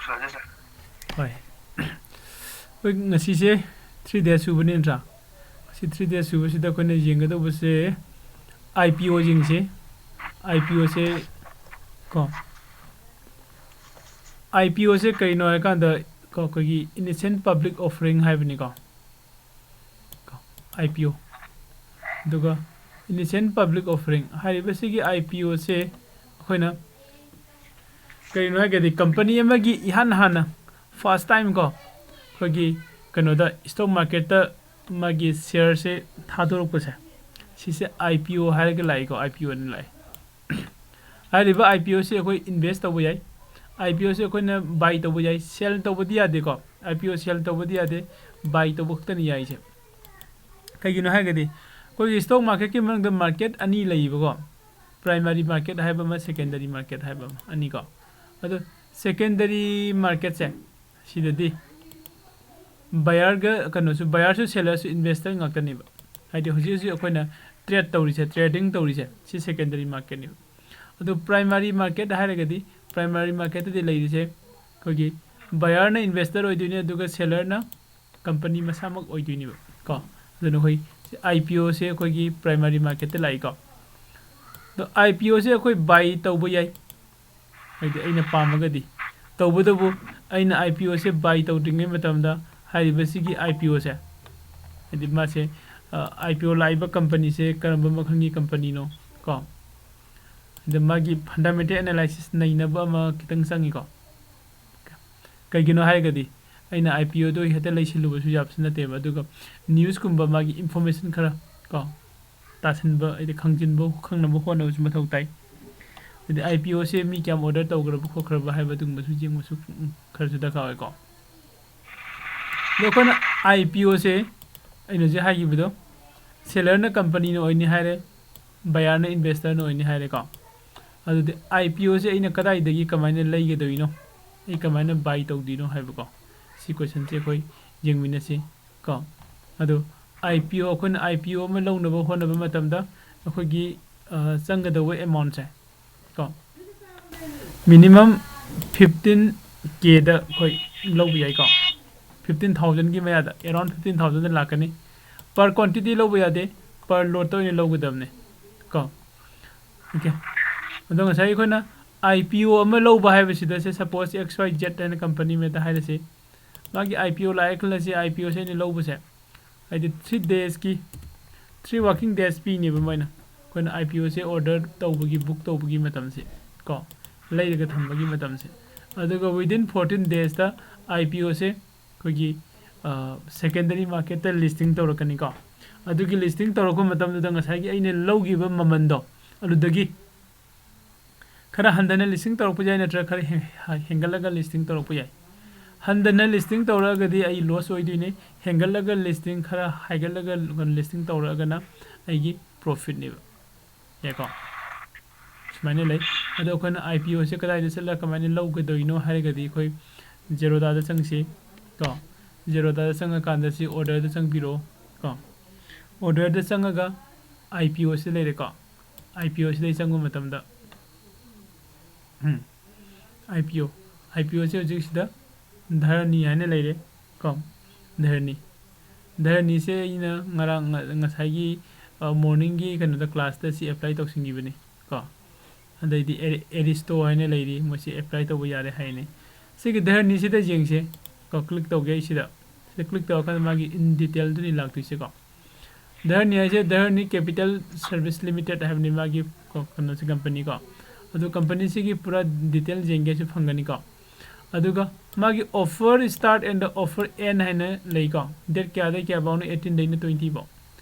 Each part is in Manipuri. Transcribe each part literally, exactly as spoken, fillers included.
ꯍꯣꯏ, ꯑꯩꯈꯣꯏ ꯉꯁꯤꯁꯦ three days ꯁꯨꯕꯅꯤ ꯅꯠꯇ꯭ꯔꯥ? ꯉꯁꯤ three days ꯁꯨꯕꯁꯤꯗ ꯑꯩꯈꯣꯏꯅ ꯌꯦꯡꯒꯗꯧꯕꯁꯦ I P O ꯁꯤꯡꯁꯦ, I P O ꯁꯦ ꯀꯣ, I P O ꯁꯦ ꯀꯩꯅꯣ ꯍꯥꯏꯀꯥꯟꯗ ꯀꯣ, ꯑꯩꯈꯣꯏꯒꯤ initial public offering ꯍꯥꯏꯕꯅꯤꯀꯣ꯫ I P O꯫ ꯑꯗꯨꯒ initial public offering ꯍꯥꯏꯔꯤꯕꯁꯤꯒꯤ I P O ꯁꯦ ꯑꯩꯈꯣꯏꯅ ꯀꯔꯤꯅꯣ ꯍꯥꯏꯔꯒꯗꯤ company ꯑꯃꯒꯤ ꯏꯍꯥꯟ ꯍꯥꯟꯅ first time ꯀꯣ, ꯑꯩꯈꯣꯏꯒꯤ ꯀꯩꯅꯣꯗ stock marketꯇ ꯃꯥꯒꯤ share ꯁꯦ ꯊꯥꯗꯣꯔꯛꯄꯁꯦ, ꯁꯤꯁꯦ I P O ꯍꯥꯏꯔꯒ ꯂꯥꯛꯏꯀꯣ, I P O ꯑꯅ ꯂꯥꯛꯑꯦ꯫ ꯍꯥꯏꯔꯤꯕ I P O ꯁꯤ ꯑꯩꯈꯣꯏ invest ꯇꯧꯕ ꯌꯥꯏ꯫ I P O ꯁꯤ ꯑꯩꯈꯣꯏꯅ buy ꯇꯧꯕ ꯌꯥꯏ, sell ꯇꯧꯕꯗꯤ ꯌꯥꯗꯦꯀꯣ꯫ I P O sell ꯇꯧꯕꯗꯤ ꯌꯥꯗꯦ, buy ꯇꯧꯕ ꯈꯛꯇꯅꯤ ꯌꯥꯏꯁꯦ꯫ ꯀꯩꯒꯤꯅꯣ ꯍꯥꯏꯔꯒꯗꯤ ꯑꯩꯈꯣꯏꯒꯤ stock marketꯀꯤ ꯃꯅꯨꯡꯗ market ꯑꯅꯤ ꯂꯩꯌꯦꯕꯀꯣ, primary market ꯍꯥꯏꯕ ꯑꯃ, secondary market ꯍꯥꯏꯕ ꯑꯃ, ꯑꯅꯤꯀꯣ꯫ ꯑꯗꯣ secondary marketꯁꯦ ꯁꯤꯗꯗꯤ buyerꯒ ꯀꯩꯅꯣꯁꯨ, buyerꯁꯨ sellerꯁꯨ investor ꯉꯥꯛꯇꯅꯦꯕ꯫ ꯍꯥꯏꯗꯤ ꯍꯧꯖꯤꯛ ꯍꯧꯖꯤꯛ ꯑꯩꯈꯣꯏꯅ trade ꯇꯧꯔꯤꯁꯦ, trading ꯇꯧꯔꯤꯁꯦ, ꯁꯤ secondary marketꯅꯦꯕ꯫ ꯑꯗꯣ primary market ꯍꯥꯏꯔꯒꯗꯤ primary marketꯇꯗꯤ ꯂꯩꯔꯤꯁꯦ ꯑꯩꯈꯣꯏꯒꯤ buyerꯅ investor ꯑꯣꯏꯗꯣꯏꯅꯤ, ꯑꯗꯨꯒ sellerꯅ company ꯃꯁꯥꯃꯛ ꯑꯣꯏꯗꯣꯏꯅꯦꯕ ꯀꯣ꯫ ꯑꯗꯨꯅ ꯑꯩꯈꯣꯏ I P O ꯁꯦ ꯑꯩꯈꯣꯏꯒꯤ primary marketꯇ ꯂꯥꯛꯏꯀꯣ꯫ ꯑꯗꯣ I P O ꯁꯦ ꯑꯩꯈꯣꯏ buy ꯇꯧꯕ ꯌꯥꯏ, ꯍꯥꯏꯗꯤ ꯑꯩꯅ ꯄꯥꯝꯃꯒꯗꯤ꯫ ꯇꯧꯕꯇꯕꯨ ꯑꯩꯅ I P O say buy ꯇꯧꯗ꯭ꯔꯤꯉꯩ ꯃꯇꯝꯗ ꯍꯥꯏꯔꯤꯕꯁꯤꯒꯤ I P O ꯁꯦ, ꯍꯥꯏꯗꯤ ꯃꯥꯁꯦ, ꯑ, I P O ꯂꯥꯛꯏꯕ companyꯁꯦ ꯀꯔꯝꯕ ꯃꯈꯜꯒꯤ companyꯅꯣ ꯀꯣ, ꯑꯗ ꯃꯥꯒꯤ fundamental analysis ꯅꯩꯅꯕ ꯑꯃ ꯈꯤꯇꯪ ꯆꯪꯉꯤꯀꯣ꯫ ꯀꯩꯒꯤꯅꯣ ꯍꯥꯏꯔꯒꯗꯤ ꯑꯩꯅ I P O ꯗꯣ ꯍꯦꯛꯇ ꯂꯩꯁꯤꯜꯂꯨꯕꯁꯨ ꯌꯥꯕꯁꯨ ꯅꯠꯇꯦꯕ, ꯑꯗꯨꯒ newsꯀꯨꯝꯕ ꯃꯥꯒꯤ information ꯈꯔ ꯀꯣ ꯇꯥꯁꯤꯟꯕ, ꯍꯥꯏꯗꯤ ꯈꯪꯖꯤꯟꯕ, ꯈꯪꯅꯕ ꯍꯣꯠꯅꯕꯁꯨ ꯃꯊꯧ ꯇꯥꯏ꯫ ꯑꯗꯩ I P O ꯁꯦ ꯃꯤ ꯀꯌꯥꯝ order ꯇꯧꯈ꯭ꯔꯕ ꯈꯣꯠꯈ꯭ꯔꯕ ꯍꯥꯏꯕ ꯑꯗꯨꯒꯨꯝꯕꯁꯨ ꯌꯦꯡꯕꯁꯨ, ꯎꯝ, ꯈꯔꯁꯨ ꯗꯔꯀꯥꯔ ꯑꯣꯏꯀꯣ꯫ ꯑꯗꯣ ꯑꯩꯈꯣꯏꯅ I P O ꯁꯦ ꯑꯩꯅ ꯍꯧꯖꯤꯛ ꯍꯥꯏꯈꯤꯕꯗꯣ, sellerꯅ companyꯅ ꯑꯣꯏꯅꯤ ꯍꯥꯏꯔꯦ, buyerꯅ investorꯅ ꯑꯣꯏꯅꯤ ꯍꯥꯏꯔꯦꯀꯣ꯫ ꯑꯗꯨꯗꯤ I P O ꯁꯦ ꯑꯩꯅ ꯀꯗꯥꯏꯗꯒꯤ ꯀꯃꯥꯏꯅ ꯂꯩꯒꯗꯣꯏꯅꯣ, ꯑꯩ ꯀꯃꯥꯏꯅ buy ꯇꯧꯗꯣꯏꯅꯣ ꯍꯥꯏꯕꯀꯣ, ꯁꯤ questionꯁꯦ ꯑꯩꯈꯣꯏ ꯌꯦꯡꯃꯤꯟꯅꯁꯤ ꯀꯣ꯫ ꯑꯗꯣ I P O, ꯑꯩꯈꯣꯏꯅ I P O ꯑꯃ ꯂꯧꯅꯕ ꯍꯣꯠꯅꯕ ꯃꯇꯝꯗ ꯑꯩꯈꯣꯏꯒꯤ, ꯑ, ꯆꯪꯒꯗꯧꯕ amountꯁꯦ ꯀꯣ, minimum fifteen ꯀꯦꯗ ꯑꯩꯈꯣꯏ ꯂꯧꯕ ꯌꯥꯏꯀꯣ꯫ ꯐꯤꯐꯇꯤꯟ ꯊꯥꯎꯖꯟꯒꯤ ꯃꯌꯥꯗ, ꯑꯦꯔꯥꯎꯟ ꯐꯤꯐꯇꯤꯟ ꯊꯥꯎꯖꯟꯗ ꯂꯥꯛꯀꯅꯤ꯫ ꯄꯔ ꯀ꯭ꯋꯥꯟꯇꯤꯇꯤ ꯂꯧꯕ ꯌꯥꯗꯦ, ꯄꯔ ꯂꯣꯠꯇ ꯑꯣꯏꯅ ꯂꯧꯒꯗꯕꯅꯦ ꯀꯣ꯫ ꯑꯣꯀꯦ꯫ ꯑꯗꯣ ꯉꯁꯥꯏ ꯑꯩꯈꯣꯏꯅ IPO ꯑꯃ ꯂꯧꯕ ꯍꯥꯏꯕꯁꯤꯗ, ꯁꯦ, ꯁꯄꯣꯁ XYZ ꯍꯥꯏꯅ ꯀꯝꯄꯅꯤ ꯑꯃꯗ ꯍꯥꯏꯔꯁꯤ, ꯃꯥꯒꯤ IPO ꯂꯥꯛꯑꯦ ꯈꯜꯂꯁꯤ꯫ IPOꯁꯦ ꯑꯩꯅ ꯂꯧꯕꯁꯦ ꯍꯥꯏꯗꯤ ꯊ꯭ꯔꯤ ꯗꯦꯖꯀꯤ, ꯊ꯭ꯔꯤ ꯋꯥꯔꯀꯤꯡ ꯗꯦꯖ ꯄꯤꯅꯦꯕ ꯃꯣꯏꯅ꯫ ꯑꯩꯈꯣꯏꯅ IPOꯁꯦ ꯑꯣꯔꯗꯔ ꯇꯧꯕꯒꯤ, ꯕꯨꯛ ꯇꯧꯕꯒꯤ ꯃꯇꯝꯁꯦ ꯀꯣ, ꯂꯩꯔꯒ ꯊꯝꯕꯒꯤ ꯃꯇꯝꯁꯦ꯫ ꯑꯗꯨꯒ within fourteen daysꯇ IPOꯁꯦ ꯑꯩꯈꯣꯏꯒꯤ ꯁꯦꯀꯦꯟꯗꯔꯤ ꯃꯥꯔꯀꯦꯠꯇ ꯂꯤꯁꯇꯤꯡ ꯇꯧꯔꯛꯀꯅꯤꯀꯣ꯫ ꯑꯗꯨꯒꯤ ꯂꯤꯁꯇꯤꯡ ꯇꯧꯔꯛꯄ ꯃꯇꯝꯗꯨꯗ ꯉꯁꯥꯏꯒꯤ ꯑꯩꯅ ꯂꯧꯈꯤꯕ ꯃꯃꯟꯗꯣ ꯑꯗꯨꯗꯒꯤ ꯈꯔ ꯍꯟꯊꯅ ꯂꯤꯁꯇꯤꯡ ꯇꯧꯔꯛꯄ ꯌꯥꯏ, ꯅꯠꯇ꯭ꯔꯒ ꯈꯔ ꯍꯦꯟ-, ꯍꯦꯟꯒꯠꯂꯒ ꯂꯤꯁꯇꯤꯡ ꯇꯧꯔꯛꯄ ꯌꯥꯏ꯫ ꯍꯟꯊꯅ ꯂꯤꯁꯇꯤꯡ ꯇꯧꯔꯛꯑꯒꯗꯤ ꯑꯩ ꯂꯣꯁ ꯑꯣꯏꯗꯣꯏꯅꯦ, ꯍꯦꯟꯒꯠꯂꯒ ꯂꯤꯁꯇꯤꯡ ꯈꯔ ꯍꯥꯏꯒꯠꯂꯒ ꯂꯤꯁꯇꯤꯡ ꯇꯧꯔꯛꯑꯒꯅ ꯑꯩꯒꯤ ꯄ꯭ꯔꯣꯐꯤꯠꯅꯦꯕ꯫ ꯌꯥꯏꯀꯣ? ꯁꯨꯃꯥꯏꯅ ꯂꯩ꯫ ꯑꯗꯣ ꯑꯩꯈꯣꯏꯅ IPOꯁꯦ ꯀꯗꯥꯏꯗ ꯆꯠꯂꯒ ꯀꯃꯥꯏꯅ ꯂꯧꯒꯗꯣꯏꯅꯣ ꯍꯥꯏꯔꯒꯗꯤ ꯑꯩꯈꯣꯏ ꯖꯦꯔꯣꯗꯥꯗ ꯆꯪꯁꯤ ꯀꯣ꯫ ꯖꯦꯔꯣꯗꯥꯗ ꯆꯪꯉꯀꯥꯟꯗ ꯁꯤ ꯑꯣꯔꯗꯔꯗ ꯆꯪꯕꯤꯔꯣ ꯀꯣ꯫ ꯑꯣꯔꯗꯔꯗ ꯆꯪꯉꯒ IPOꯁꯤ ꯂꯩꯔꯦꯀꯣ꯫ IPOꯁꯤꯗ ꯑꯩ ꯆꯪꯕ ꯃꯇꯝꯗ, ꯎꯝ, IPO, IPOꯁꯦ ꯍꯧꯖꯤꯛ ꯁꯤꯗ ꯙꯔꯅꯤ ꯍꯥꯏꯅ ꯂꯩꯔꯦ ꯀꯣ꯫ ꯙꯔꯅꯤ, ꯙꯔꯅꯤꯁꯦ ꯑꯩꯅ ꯉꯔꯥꯡ, ꯉ-, ꯉꯁꯥꯏꯒꯤ, ꯑ, ꯃꯣꯔꯅꯤꯡꯒꯤ ꯀꯩꯅꯣꯗ, ꯀ꯭ꯂꯥꯁꯇ ꯁꯤ ꯑꯦꯄ꯭ꯂꯥꯏ ꯇꯧꯁꯤꯟꯈꯤꯕꯅꯤ ꯀꯣ꯫ ꯑꯗꯩꯗꯤ ꯑꯦꯔꯤ-, ꯑꯦꯔꯤꯁꯇꯣ ꯍꯥꯏꯅ ꯂꯩꯔꯤ, ꯃꯣꯏꯁꯤ ꯑꯦꯄ꯭ꯂꯥꯏ ꯇꯧꯕ ꯌꯥꯔꯦ ꯍꯥꯏꯅꯤ꯫ ꯁꯤꯒꯤ ꯙꯔꯅꯤꯁꯤꯗ ꯌꯦꯡꯁꯦ ꯀꯣ, ꯀ꯭ꯂꯤꯛ ꯇꯧꯒꯦ ꯑꯩ ꯁꯤꯗ꯫ ꯁꯤꯗ ꯀ꯭ꯂꯤꯛ ꯇꯧꯔꯀꯥꯟꯗ ꯃꯥꯒꯤ ꯏꯟ ꯗꯤꯇꯦꯜꯗꯨꯅꯤ ꯂꯥꯛꯇꯣꯏꯁꯦꯀꯣ꯫ ꯙꯔꯅꯤ ꯍꯥꯏꯁꯦ ꯙꯔꯅꯤ ꯀꯦꯄꯤꯇꯦꯜ ꯁꯔꯚꯤꯁ ꯂꯤꯃꯤꯇꯦꯠ ꯍꯥꯏꯕꯅꯤ ꯃꯥꯒꯤ ꯀꯣ-, ꯀꯩꯅꯣꯁꯦ, ꯀꯝꯄꯅꯤ ꯀꯣ꯫ ꯑꯗꯨ ꯀꯝꯄꯅꯤꯁꯤꯒꯤ ꯄꯨꯔꯥ ꯗꯤꯇꯦꯜ ꯌꯦꯡꯒꯦꯁꯨ ꯐꯪꯒꯅꯤꯀꯣ꯫ ꯑꯗꯨꯒ ꯃꯥꯒꯤ offer start and offer end ꯍꯥꯏꯅ ꯂꯩꯀꯣ꯫ ꯗꯦꯠ ꯀꯌꯥꯗꯩ ꯀꯌꯥ ꯐꯥꯎꯅꯣ? Eighteenꯗꯩꯅ twenty ꯐꯥꯎ꯫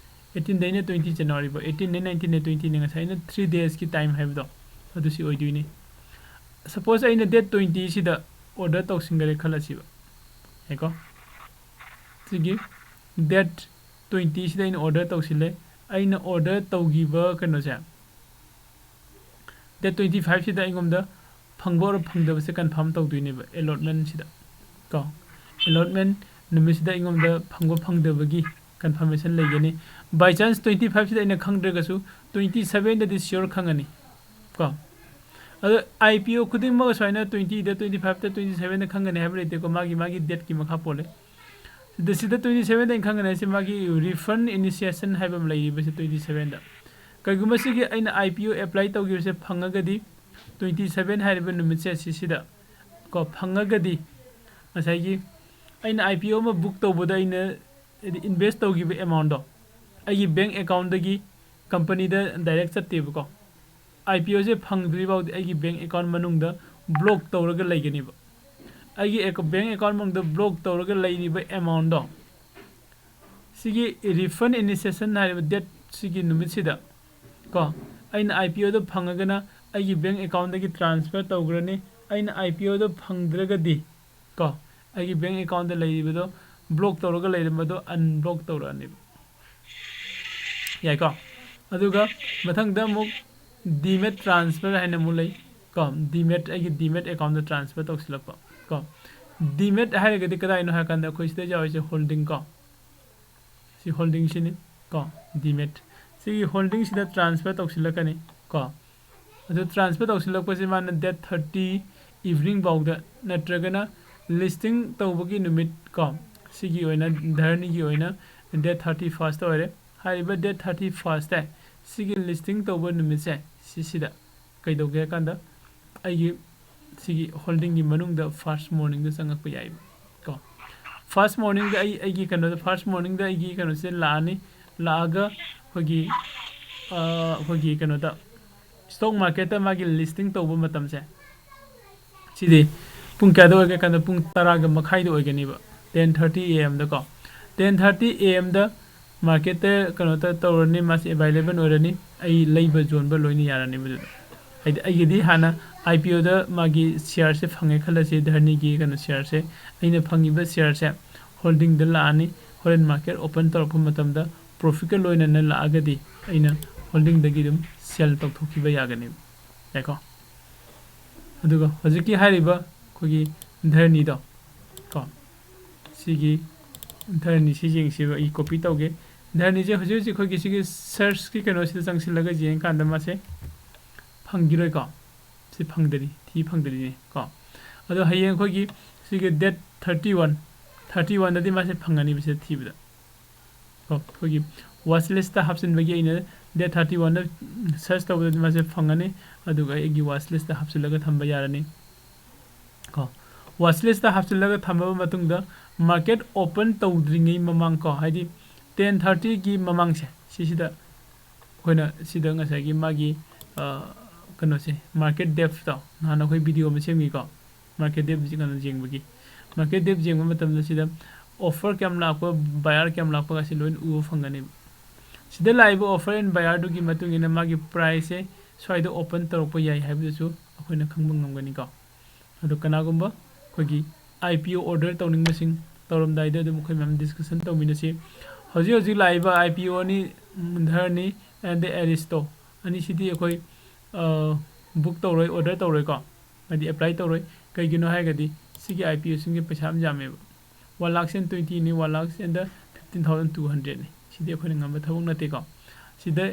Eighteenꯗꯩꯅ twenty January ꯐꯥꯎ꯫ Eighteenꯗꯩ nineteenꯗꯩ twentyꯅꯤ ꯉꯁꯥꯏ ꯑꯩꯅ three daysꯀꯤ time ꯍꯥꯏꯕꯗꯣ, ꯑꯗꯨ ꯁꯤ ꯑꯣꯏꯗꯣꯏꯅꯤ꯫ Suppose ꯑꯩꯅ date twentyꯁꯤꯗ order ꯇꯧꯁꯤꯟꯈꯔꯦ ꯈꯜꯂꯁꯤꯕ꯫ ꯌꯥꯏꯀꯣ? ꯁꯤꯒꯤ date twentyꯁꯤꯗ ꯑꯩꯅ order ꯇꯧꯁꯤꯜꯂꯦ꯫ ꯑꯩꯅ order ꯇꯧꯈꯤꯕ ꯀꯩꯅꯣꯁꯦ, date twenty fiveꯁꯤꯗ ꯑꯩꯉꯣꯟꯗ ꯐꯪꯕ or ꯐꯪꯗꯕꯁꯦ confirm ꯇꯧꯗꯣꯏꯅꯦꯕ allotmentꯁꯤꯗ ꯀꯣ꯫ Allotment ꯅꯨꯃꯤꯠꯁꯤꯗ ꯑꯩꯉꯣꯟꯗ ꯐꯪꯕ ꯐꯪꯗꯕꯒꯤ confirmation ꯂꯩꯒꯅꯤ꯫ By chance twenty fiveꯁꯤꯗ ꯑꯩꯅ ꯈꯪꯗ꯭ꯔꯒꯁꯨ twenty sevenꯗꯗꯤ sure ꯈꯪꯉꯅꯤ ꯀꯣ꯫ ꯑꯗꯣ IPO ꯈꯨꯗꯤꯡꯃꯛ ꯁꯨꯃꯥꯏꯅ twenty ꯗ, twenty five ꯇ, twenty seven ꯗ ꯈꯪꯒꯅꯤ ꯍꯥꯏꯕ ꯂꯩꯇꯦꯀꯣ, ꯃꯥꯒꯤ ꯃꯥꯒꯤ date ꯀꯤ ꯃꯈꯥ ꯄꯣꯜꯂꯦ꯫ ꯁꯤꯗ ꯁꯤꯗ twenty seven ꯗ ꯑꯩꯅ ꯈꯪꯒꯅꯤ ꯍꯥꯏꯁꯦ ꯃꯥꯒꯤ refund initiation ꯍꯥꯏꯕ ꯑꯃ ꯂꯩꯔꯤꯕꯁꯦ twenty seven ꯗ꯫ ꯀꯩꯒꯨꯝꯕ ꯁꯤꯒꯤ ꯑꯩꯅ IPO apply ꯇꯧꯈꯤꯕꯁꯦ ꯐꯪꯉꯒꯗꯤ, twenty seven ꯍꯥꯏꯔꯤꯕ ꯅꯨꯃꯤꯠꯁꯦ ꯁꯤꯁꯤꯗ ꯀꯣ ꯐꯪꯉꯒꯗꯤ, ꯉꯁꯥꯏꯒꯤ ꯑꯩꯅ IPO ꯑꯃ book ꯇꯧꯕꯗ ꯑꯩꯅ, ꯍꯥꯏꯗꯤ, invest ꯇꯧꯈꯤꯕ amount ꯗꯣ ꯑꯩꯒꯤ bank account ꯗꯒꯤ company ꯗ direct ꯆꯠꯇꯦꯕꯀꯣ꯫ IPO ꯁꯦ ꯐꯪꯗ꯭ꯔꯤ ꯐꯥꯎꯗꯤ ꯑꯩꯒꯤ bank account ꯃꯅꯨꯡꯗ block ꯇꯧꯔꯒ ꯂꯩꯒꯅꯦꯕ꯫ ꯑꯩꯒꯤ ꯑꯦꯀ-, bank account ꯃꯅꯨꯡꯗ block ꯇꯧꯔꯒ ꯂꯩꯔꯤꯕ amount ꯗꯣ, ꯁꯤꯒꯤ refund initiation ꯍꯥꯏꯔꯤꯕ date ꯁꯤꯒꯤ ꯅꯨꯃꯤꯠꯁꯤꯗ ꯀꯣ, ꯑꯩꯅ IPO ꯗꯣ ꯐꯪꯉꯒꯅ ꯑꯩꯒꯤ bank account ꯗꯒꯤ transfer ꯇꯧꯈ꯭ꯔꯅꯤ꯫ ꯑꯩꯅ IPO ꯗꯣ ꯐꯪꯗ꯭ꯔꯒꯗꯤ ꯀꯣ, ꯑꯩꯒꯤ bank account ꯗ ꯂꯩꯔꯤꯕꯗꯣ, block ꯇꯧꯔꯒ ꯂꯩꯔꯝꯕꯗꯣ unblock ꯇꯧꯔꯛꯑꯅꯦꯕ꯫ ꯌꯥꯏꯀꯣ? ꯑꯗꯨꯒ ꯃꯊꯪꯗ ꯑꯃꯨꯛ demat transfer ꯍꯥꯏꯅ ꯑꯃꯨꯛ ꯂꯩ ꯀꯣ, demat, ꯑꯩꯒꯤ demat account ꯗ transfer ꯇꯧꯁꯤꯜꯂꯛꯄ ꯀꯣ꯫ Demat ꯍꯥꯏꯔꯒꯗꯤ ꯀꯗꯥꯏꯅꯣ ꯍꯥꯏꯔꯀꯥꯟꯗ ꯑꯩꯈꯣꯏ ꯁꯤꯗ ꯌꯥꯎꯔꯤꯁꯦ holding ꯀꯣ, ꯁꯤ holding ꯁꯤꯅꯤ ꯀꯣ, demat꯫ ꯁꯤꯒꯤ holding ꯁꯤꯗ transfer ꯇꯧꯁꯤꯜꯂꯛꯀꯅꯤ ꯀꯣ꯫ ꯑꯗꯨ transfer ꯇꯧꯁꯤꯜꯂꯛꯄꯁꯦ ꯃꯥꯅ date thirty evening ꯐꯥꯎꯗ, ꯅꯠꯇ꯭ꯔꯒꯅ listing ꯇꯧꯕꯒꯤ ꯅꯨꯃꯤꯠ ꯀꯣ, ꯁꯤꯒꯤ ꯑꯣꯏꯅ ꯙꯔꯅꯤꯒꯤ ꯑꯣꯏꯅ date thirty first ꯑꯣꯏꯔꯦ꯫ ꯍꯥꯏꯔꯤꯕ date thirty first ꯁꯤꯒꯤ listing ꯇꯧꯕ ꯅꯨꯃꯤꯠꯁꯦ ꯁꯤꯁꯤꯗ ꯀꯩꯗꯧꯒꯦ ꯍꯥꯏ ꯀꯥꯟꯗ, ꯑꯩꯒꯤ ꯁꯤꯒꯤ holding ꯒꯤ ꯃꯅꯨꯡꯗ first morning ꯗ ꯆꯪꯉꯛꯄ ꯌꯥꯏꯕ ꯀꯣ꯫ First morning ꯗ ꯑꯩ, ꯑꯩꯒꯤ ꯀꯩꯅꯣꯗ, first morning ꯗ ꯑꯩꯒꯤ ꯀꯩꯅꯣꯁꯦ ꯂꯥꯛꯑꯅꯤ꯫ ꯂꯥꯛꯑꯒ ꯑꯩꯈꯣꯏꯒꯤ, ꯑ, ꯑꯩꯈꯣꯏꯒꯤ ꯀꯩꯅꯣꯗ, stock market ꯇ ꯃꯥꯒꯤ listing ꯇꯧꯕ ꯃꯇꯝꯁꯦ, ꯁꯤꯗꯤ ꯄꯨꯡ ꯀꯌꯥꯗ ꯑꯣꯏꯒꯦ ꯀꯥꯟꯗ, ꯄꯨꯡ ꯇꯔꯥꯒ ꯃꯈꯥꯏꯗ ꯑꯣꯏꯒꯅꯤꯕ, ten thirty A M ꯗꯀꯣ꯫ Ten thirty A M the market ꯇ ꯀꯩꯅꯣ ꯇ-, ꯇꯧꯔꯅꯤ, ꯃꯥꯁꯤ available ꯑꯣꯏꯔꯅꯤ, ꯑꯩ ꯂꯩꯕ ꯌꯣꯟꯕ ꯂꯣꯏꯅ ꯌꯥꯔꯅꯤ ꯃꯗꯨꯗ꯫ ꯍꯥꯏꯗꯤ ꯑꯩꯒꯤꯗꯤ ꯍꯥꯟꯅ IPO ꯗ ꯃꯥꯒꯤ share ꯁꯦ ꯐꯪꯉꯦ ꯈꯜꯂꯁꯤ, ꯙꯔꯅꯤꯒꯤ ꯀꯩꯅꯣ share ꯁꯦ, ꯑꯩꯅ ꯐꯪꯉꯤꯕ share ꯁꯦ holding ꯗ ꯂꯥꯛꯑꯅꯤ, ꯍꯣꯔꯦꯟ market open ꯇꯧꯔꯛꯄ ꯃꯇꯝꯗ profit ꯀ ꯂꯣꯏꯅꯅ ꯂꯥꯛꯑꯒꯗꯤ ꯑꯩꯅ holding ꯗꯒꯤ ꯑꯗꯨꯝ sell ꯇꯧꯊꯣꯛꯈꯤꯕ ꯌꯥꯒꯅꯤ꯫ ꯌꯥꯏꯀꯣ? ꯑꯗꯨꯒ ꯍꯧꯖꯤꯛꯀꯤ ꯍꯥꯏꯔꯤꯕ ꯑꯩꯈꯣꯏꯒꯤ ꯙꯔꯅꯤꯗꯣ ꯀꯣ, ꯁꯤꯒꯤ ꯙꯔꯅꯤꯁꯤ ꯌꯦꯡꯁꯤꯕ, ꯑꯩ copy ꯇꯧꯒꯦ꯫ ꯙꯔꯅꯤꯁꯦ ꯍꯧꯖꯤꯛ ꯍꯧꯖꯤꯛ ꯑꯩꯈꯣꯏꯒꯤ ꯁꯤꯒꯤ search ꯀꯤ ꯀꯩꯅꯣꯁꯤꯗ ꯆꯪꯁꯤꯜꯂꯒ ꯌꯦꯡꯀꯥꯟꯗ ꯃꯥꯁꯦ ꯐꯪꯈꯤꯔꯣꯏꯀꯣ꯫ ꯁꯤ ꯐꯪꯗꯔꯤ, ꯊꯤ ꯐꯪꯗꯔꯤꯅꯦ ꯀꯣ꯫ ꯑꯗꯣ ꯍꯌꯦꯡ ꯑꯩꯈꯣꯏꯒꯤ ꯁꯤꯒꯤ date thirty one, thirty one ꯗꯗꯤ ꯃꯥꯁꯦ ꯐꯪꯒꯅꯤꯕ ꯁꯤꯗ ꯊꯤꯕꯗ꯫ ꯀꯣ, ꯑꯩꯈꯣꯏꯒꯤ watch list ꯇ ꯍꯥꯞꯆꯤꯟꯕꯒꯤ ꯑꯩꯅ date thirty one ꯗ search ꯇꯧꯕꯗꯗꯤ ꯃꯥꯁꯦ ꯐꯪꯒꯅꯤ꯫ ꯑꯗꯨꯒ ꯑꯩꯒꯤ watch list ꯇ ꯍꯥꯞꯆꯤꯜꯂꯒ ꯊꯝꯕ ꯌꯥꯔꯅꯤ꯫ ꯀꯣ, watch list ꯇ ꯍꯥꯞꯆꯤꯜꯂꯒ ꯊꯝꯃꯕ ꯃꯇꯨꯡꯗ market open ꯇꯧꯗ꯭ꯔꯤꯉꯩ ꯃꯃꯥꯡ ꯀꯣ, ꯍꯥꯏꯗꯤ ten thirty ꯒꯤ ꯃꯃꯥꯡꯁꯦ, ꯁꯤꯁꯤꯗ ꯑꯩꯈꯣꯏꯅ ꯁꯤꯗ ꯉꯁꯥꯏꯒꯤ ꯃꯥꯒꯤ, ꯑ, ꯀꯩꯅꯣꯁꯦ, market depth ꯇꯣ, ꯅꯍꯥꯟ ꯑꯩꯈꯣꯏ video ꯑꯃ ꯁꯦꯝꯈꯤꯀꯣ, market depth ꯀꯩꯅꯣ ꯌꯦꯡꯕꯒꯤ꯫ Market depth ꯌꯦꯡꯕ ꯃꯇꯝꯗ ꯁꯤꯗ offer ꯀꯌꯥꯝ ꯂꯥꯛꯄ, buyer ꯀꯌꯥꯝ ꯂꯥꯛꯄꯒꯁꯦ ꯂꯣꯏꯅ ꯎꯕ ꯐꯪꯒꯅꯦꯕ꯫ ꯁꯤꯗ ꯂꯥꯛꯏꯕ offer and buyer ꯗꯨꯒꯤ ꯃꯇꯨꯡ ꯏꯟꯅ ꯃꯥꯒꯤ price ꯁꯦ ꯁ꯭ꯋꯥꯏꯗ open ꯇꯧꯔꯛꯄ ꯌꯥꯏ ꯍꯥꯏꯕꯗꯨꯁꯨ ꯑꯩꯈꯣꯏꯅ ꯈꯪꯕ ꯉꯝꯒꯅꯤꯀꯣ꯫ ꯑꯗꯣ ꯀꯅꯥꯒꯨꯝꯕ ꯑꯩꯈꯣꯏꯒꯤ I P O order ꯇꯧꯅꯤꯡꯕꯁꯤꯡ, ꯇꯧꯔꯝꯗꯥꯏꯗ ꯑꯗꯨꯝ ꯑꯩꯈꯣꯏ ꯃꯌꯥꯝ discussion ꯇꯧꯃꯤꯟꯅꯁꯤ꯫ ꯍꯧꯖꯤꯛ ꯍꯧꯖꯤꯛ ꯂꯥꯛꯏꯕ I P O ꯑꯅꯤ, ꯙꯔꯅꯤ and Aristo ꯑꯅꯤꯁꯤꯗꯤ ꯑꯩꯈꯣꯏ, ꯑ, book ꯇꯧꯔꯣꯏ, order ꯇꯧꯔꯣꯏꯀꯣ, ꯍꯥꯏꯗꯤ apply ꯇꯧꯔꯣꯏ꯫ ꯀꯩꯒꯤꯅꯣ ꯍꯥꯏꯔꯒꯗꯤ ꯁꯤꯒꯤ I P O ꯁꯤꯡꯒꯤ ꯄꯩꯁꯥ ꯌꯥꯝ ꯌꯥꯝꯃꯦꯕ, one lakh and twenty ꯅꯤ, one lakh and fifteen thousand two hundred ꯅꯤ꯫ ꯁꯤꯗꯤ ꯑꯩꯈꯣꯏꯅ ꯉꯝꯕ ꯊꯕꯛ ꯅꯠꯇꯦꯀꯣ꯫ ꯁꯤꯗ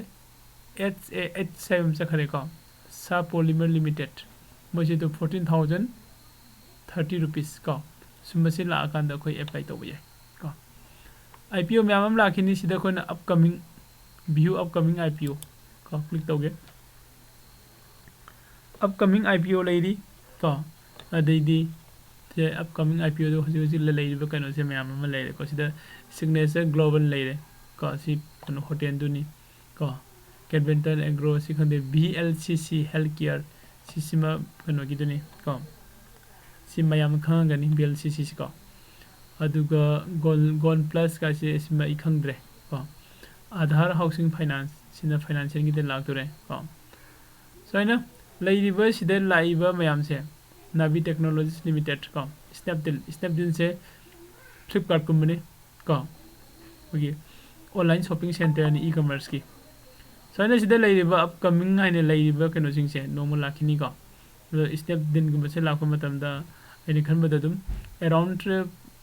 H A H ꯍꯥꯏꯕ ꯑꯃ ꯆꯠꯈ꯭ꯔꯦꯀꯣ, ꯁꯥ Polymer Limited, ꯃꯣꯏꯁꯤꯗ fourteen thousand thirty rupees ꯀꯣ, ꯁꯨꯝꯕꯁꯤ ꯂꯥꯛꯑꯀꯥꯟꯗ ꯑꯩꯈꯣꯏ apply ꯇꯧꯕ ꯌꯥꯏ ꯀꯣ꯫ I P O ꯃꯌꯥꯝ ꯑꯃ ꯂꯥꯛꯈꯤꯅꯤ꯫ ꯁꯤꯗ ꯑꯩꯈꯣꯏꯅ upcoming, view upcoming I P O ꯀꯣ, click ꯇꯧꯒꯦ꯫ Upcoming I P O ꯂꯩꯔꯤ ꯀꯣ, ꯑꯗꯩꯗꯤ ꯁꯦ upcoming I P O ꯗ ꯍꯧꯖꯤꯛ ꯍꯧꯖꯤꯛ ꯂꯩꯔꯤꯕ ꯀꯩꯅꯣꯁꯦ ꯃꯌꯥꯝ ꯑꯃ ꯂꯩꯔꯦꯀꯣ꯫ ꯁꯤꯗ Signature Global ꯂꯩꯔꯦ ꯀꯣ, ꯁꯤ ꯀꯩꯅꯣ hotel ꯗꯨꯅꯤ ꯀꯣ꯫ Canvental Agro ꯁꯤ ꯈꯪꯗꯦ, V L C C Healthcare ꯁꯤꯁꯤꯃ ꯀꯩꯅꯣꯒꯤꯗꯨꯅꯤ ꯀꯣ꯫ ꯁꯤ ꯃꯌꯥꯝ ꯈꯪꯉꯝꯒꯅꯤ, V L C C ꯁꯤ ꯀꯣ꯫ ꯑꯗꯨꯒ Gold, Gold Plus ꯀꯥꯏꯁꯦ ꯁꯤꯃ ꯑꯩ ꯈꯪꯗ꯭ꯔꯦ ꯀꯣ꯫ Aadhaar Housing Finance ꯁꯤꯅ financial ꯒꯤꯗ ꯂꯥꯛꯇꯣꯔꯦ ꯀꯣ꯫ ꯁꯨꯃꯥꯏꯅ ꯂꯩꯔꯤꯕ ꯁꯤꯗ ꯂꯥꯛꯏꯕ ꯃꯌꯥꯝꯁꯦ Navi Technologies Limited ꯀꯣ, Snapdeal, Snapdeal ꯁꯦ Flipkart ꯀꯨꯝꯕꯅꯤ ꯀꯣ, ꯑꯩꯈꯣꯏꯒꯤ online shopping center ꯅꯤ, e-commerce ꯀꯤ꯫ ꯁꯨꯃꯥꯏꯅ ꯁꯤꯗ ꯂꯩꯔꯤꯕ upcoming ꯍꯥꯏꯅ ꯂꯩꯔꯤꯕ ꯀꯩꯅꯣꯁꯤꯡꯁꯦ ꯅꯣꯡꯃ ꯂꯥꯛꯈꯤꯅꯤꯀꯣ꯫ ꯑꯗꯣ Snapdeal ꯒꯨꯝꯕꯁꯦ ꯂꯥꯛꯄ ꯃꯇꯝꯗ ꯑꯩꯅ ꯈꯟꯕꯗ ꯑꯗꯨꯝ around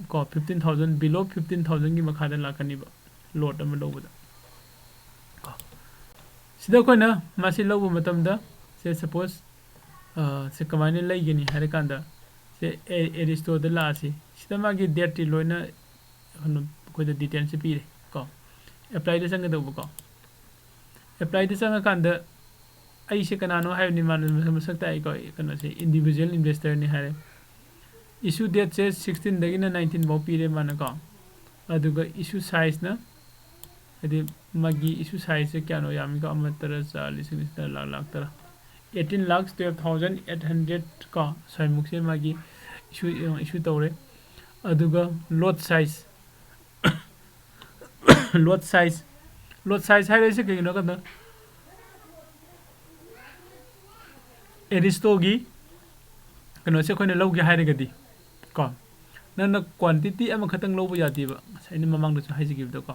ꯀꯣ, fifteen thousand, below fifteen thousand ꯒꯤ ꯃꯈꯥꯗ ꯂꯥꯛꯀꯅꯤꯕ lot ꯑꯃ ꯂꯧꯕꯗ ꯀꯣ꯫ ꯁꯤꯗ ꯑꯩꯈꯣꯏꯅ ꯃꯁꯤ ꯂꯧꯕ ꯃꯇꯝꯗ, say suppose, ꯑ, ꯁꯦ ꯀꯃꯥꯏꯅ ꯂꯩꯒꯅꯤ ꯍꯥꯏꯔꯀꯥꯟꯗ, ꯁꯦ ꯑꯦ-, ꯑꯦꯔꯤꯁꯇꯣꯗ ꯂꯥꯛꯑꯁꯤ꯫ ꯁꯤꯗ ꯃꯥꯒꯤ ꯗꯦꯠꯇꯤ ꯂꯣꯏꯅ ꯀꯩꯅꯣ, ꯑꯩꯈꯣꯏꯗ ꯗꯤꯇꯦꯜꯁꯦ ꯄꯤꯔꯦ ꯀꯣ꯫ ꯑꯦꯄ꯭ꯂꯥꯏꯗ ꯆꯪꯒꯗꯧꯕꯀꯣ꯫ ꯑꯦꯄ꯭ꯂꯥꯏꯗ ꯆꯪꯉꯀꯥꯟꯗ ꯑꯩꯁꯦ ꯀꯅꯥꯅꯣ ꯍꯥꯏꯕꯅꯤ, ꯃꯥꯅ ꯃꯁꯛ ꯃꯁꯛ ꯇꯥꯛꯏꯀꯣ, ꯀꯩꯅꯣꯁꯦ ꯏꯟꯗꯤꯕꯤꯖꯨꯋꯦꯜ ꯏꯟꯚꯦꯁꯇꯔꯅꯤ ꯍꯥꯏꯔꯦ꯫ ꯏꯁꯨ ꯗꯦꯠꯁꯦ ꯁꯤꯛꯁꯇꯤꯟꯗꯒꯤꯅ ꯅꯥꯏꯟꯇꯤꯟ ꯐꯥꯎ ꯄꯤꯔꯦ ꯃꯥꯅꯀꯣ꯫ ꯑꯗꯨꯒ ꯏꯁꯨ ꯁꯥꯏꯖꯅ, ꯍꯥꯏꯗꯤ ꯃꯥꯒꯤ ꯏꯁꯨ ꯁꯥꯏꯖꯁꯦ ꯀꯌꯥꯅꯣ ꯌꯥꯝꯃꯤꯀꯣ, ꯑꯃ ꯇꯔꯥ ꯆꯥ ꯂꯤꯁꯤꯡ ꯇꯔꯥ ꯂꯥꯛ ꯂꯥꯛ ꯇꯔꯥ, eighteen lakhs twelve thousand eight hundred ꯀꯣ, ꯁ꯭ꯋꯥꯏꯃꯨꯛꯁꯦ ꯃꯥꯒꯤ ꯏꯁꯨ, ꯏꯁꯨ ꯇꯧꯔꯦ꯫ ꯑꯗꯨꯒ load size, load size, load size ꯍꯥꯏꯔꯤꯁꯦ ꯀꯩꯒꯤꯅꯣ ꯍꯥꯏ ꯀꯥꯟꯗ, ꯑꯦꯔꯤꯁꯇꯣꯒꯤ ꯀꯩꯅꯣꯁꯦ ꯑꯩꯈꯣꯏꯅ ꯂꯧꯒꯦ ꯍꯥꯏꯔꯒꯗꯤ ꯀꯣ, ꯅꯪꯅ ꯀ꯭ꯋꯥꯟꯇꯤꯇꯤ ꯑꯃꯈꯛꯇꯪ ꯂꯧꯕ ꯌꯥꯗꯦꯕ꯫ ꯉꯁꯥꯏ ꯑꯩꯅ ꯃꯃꯥꯡꯗꯁꯨ ꯍꯥꯏꯖꯈꯤꯕꯗꯣ ꯀꯣ,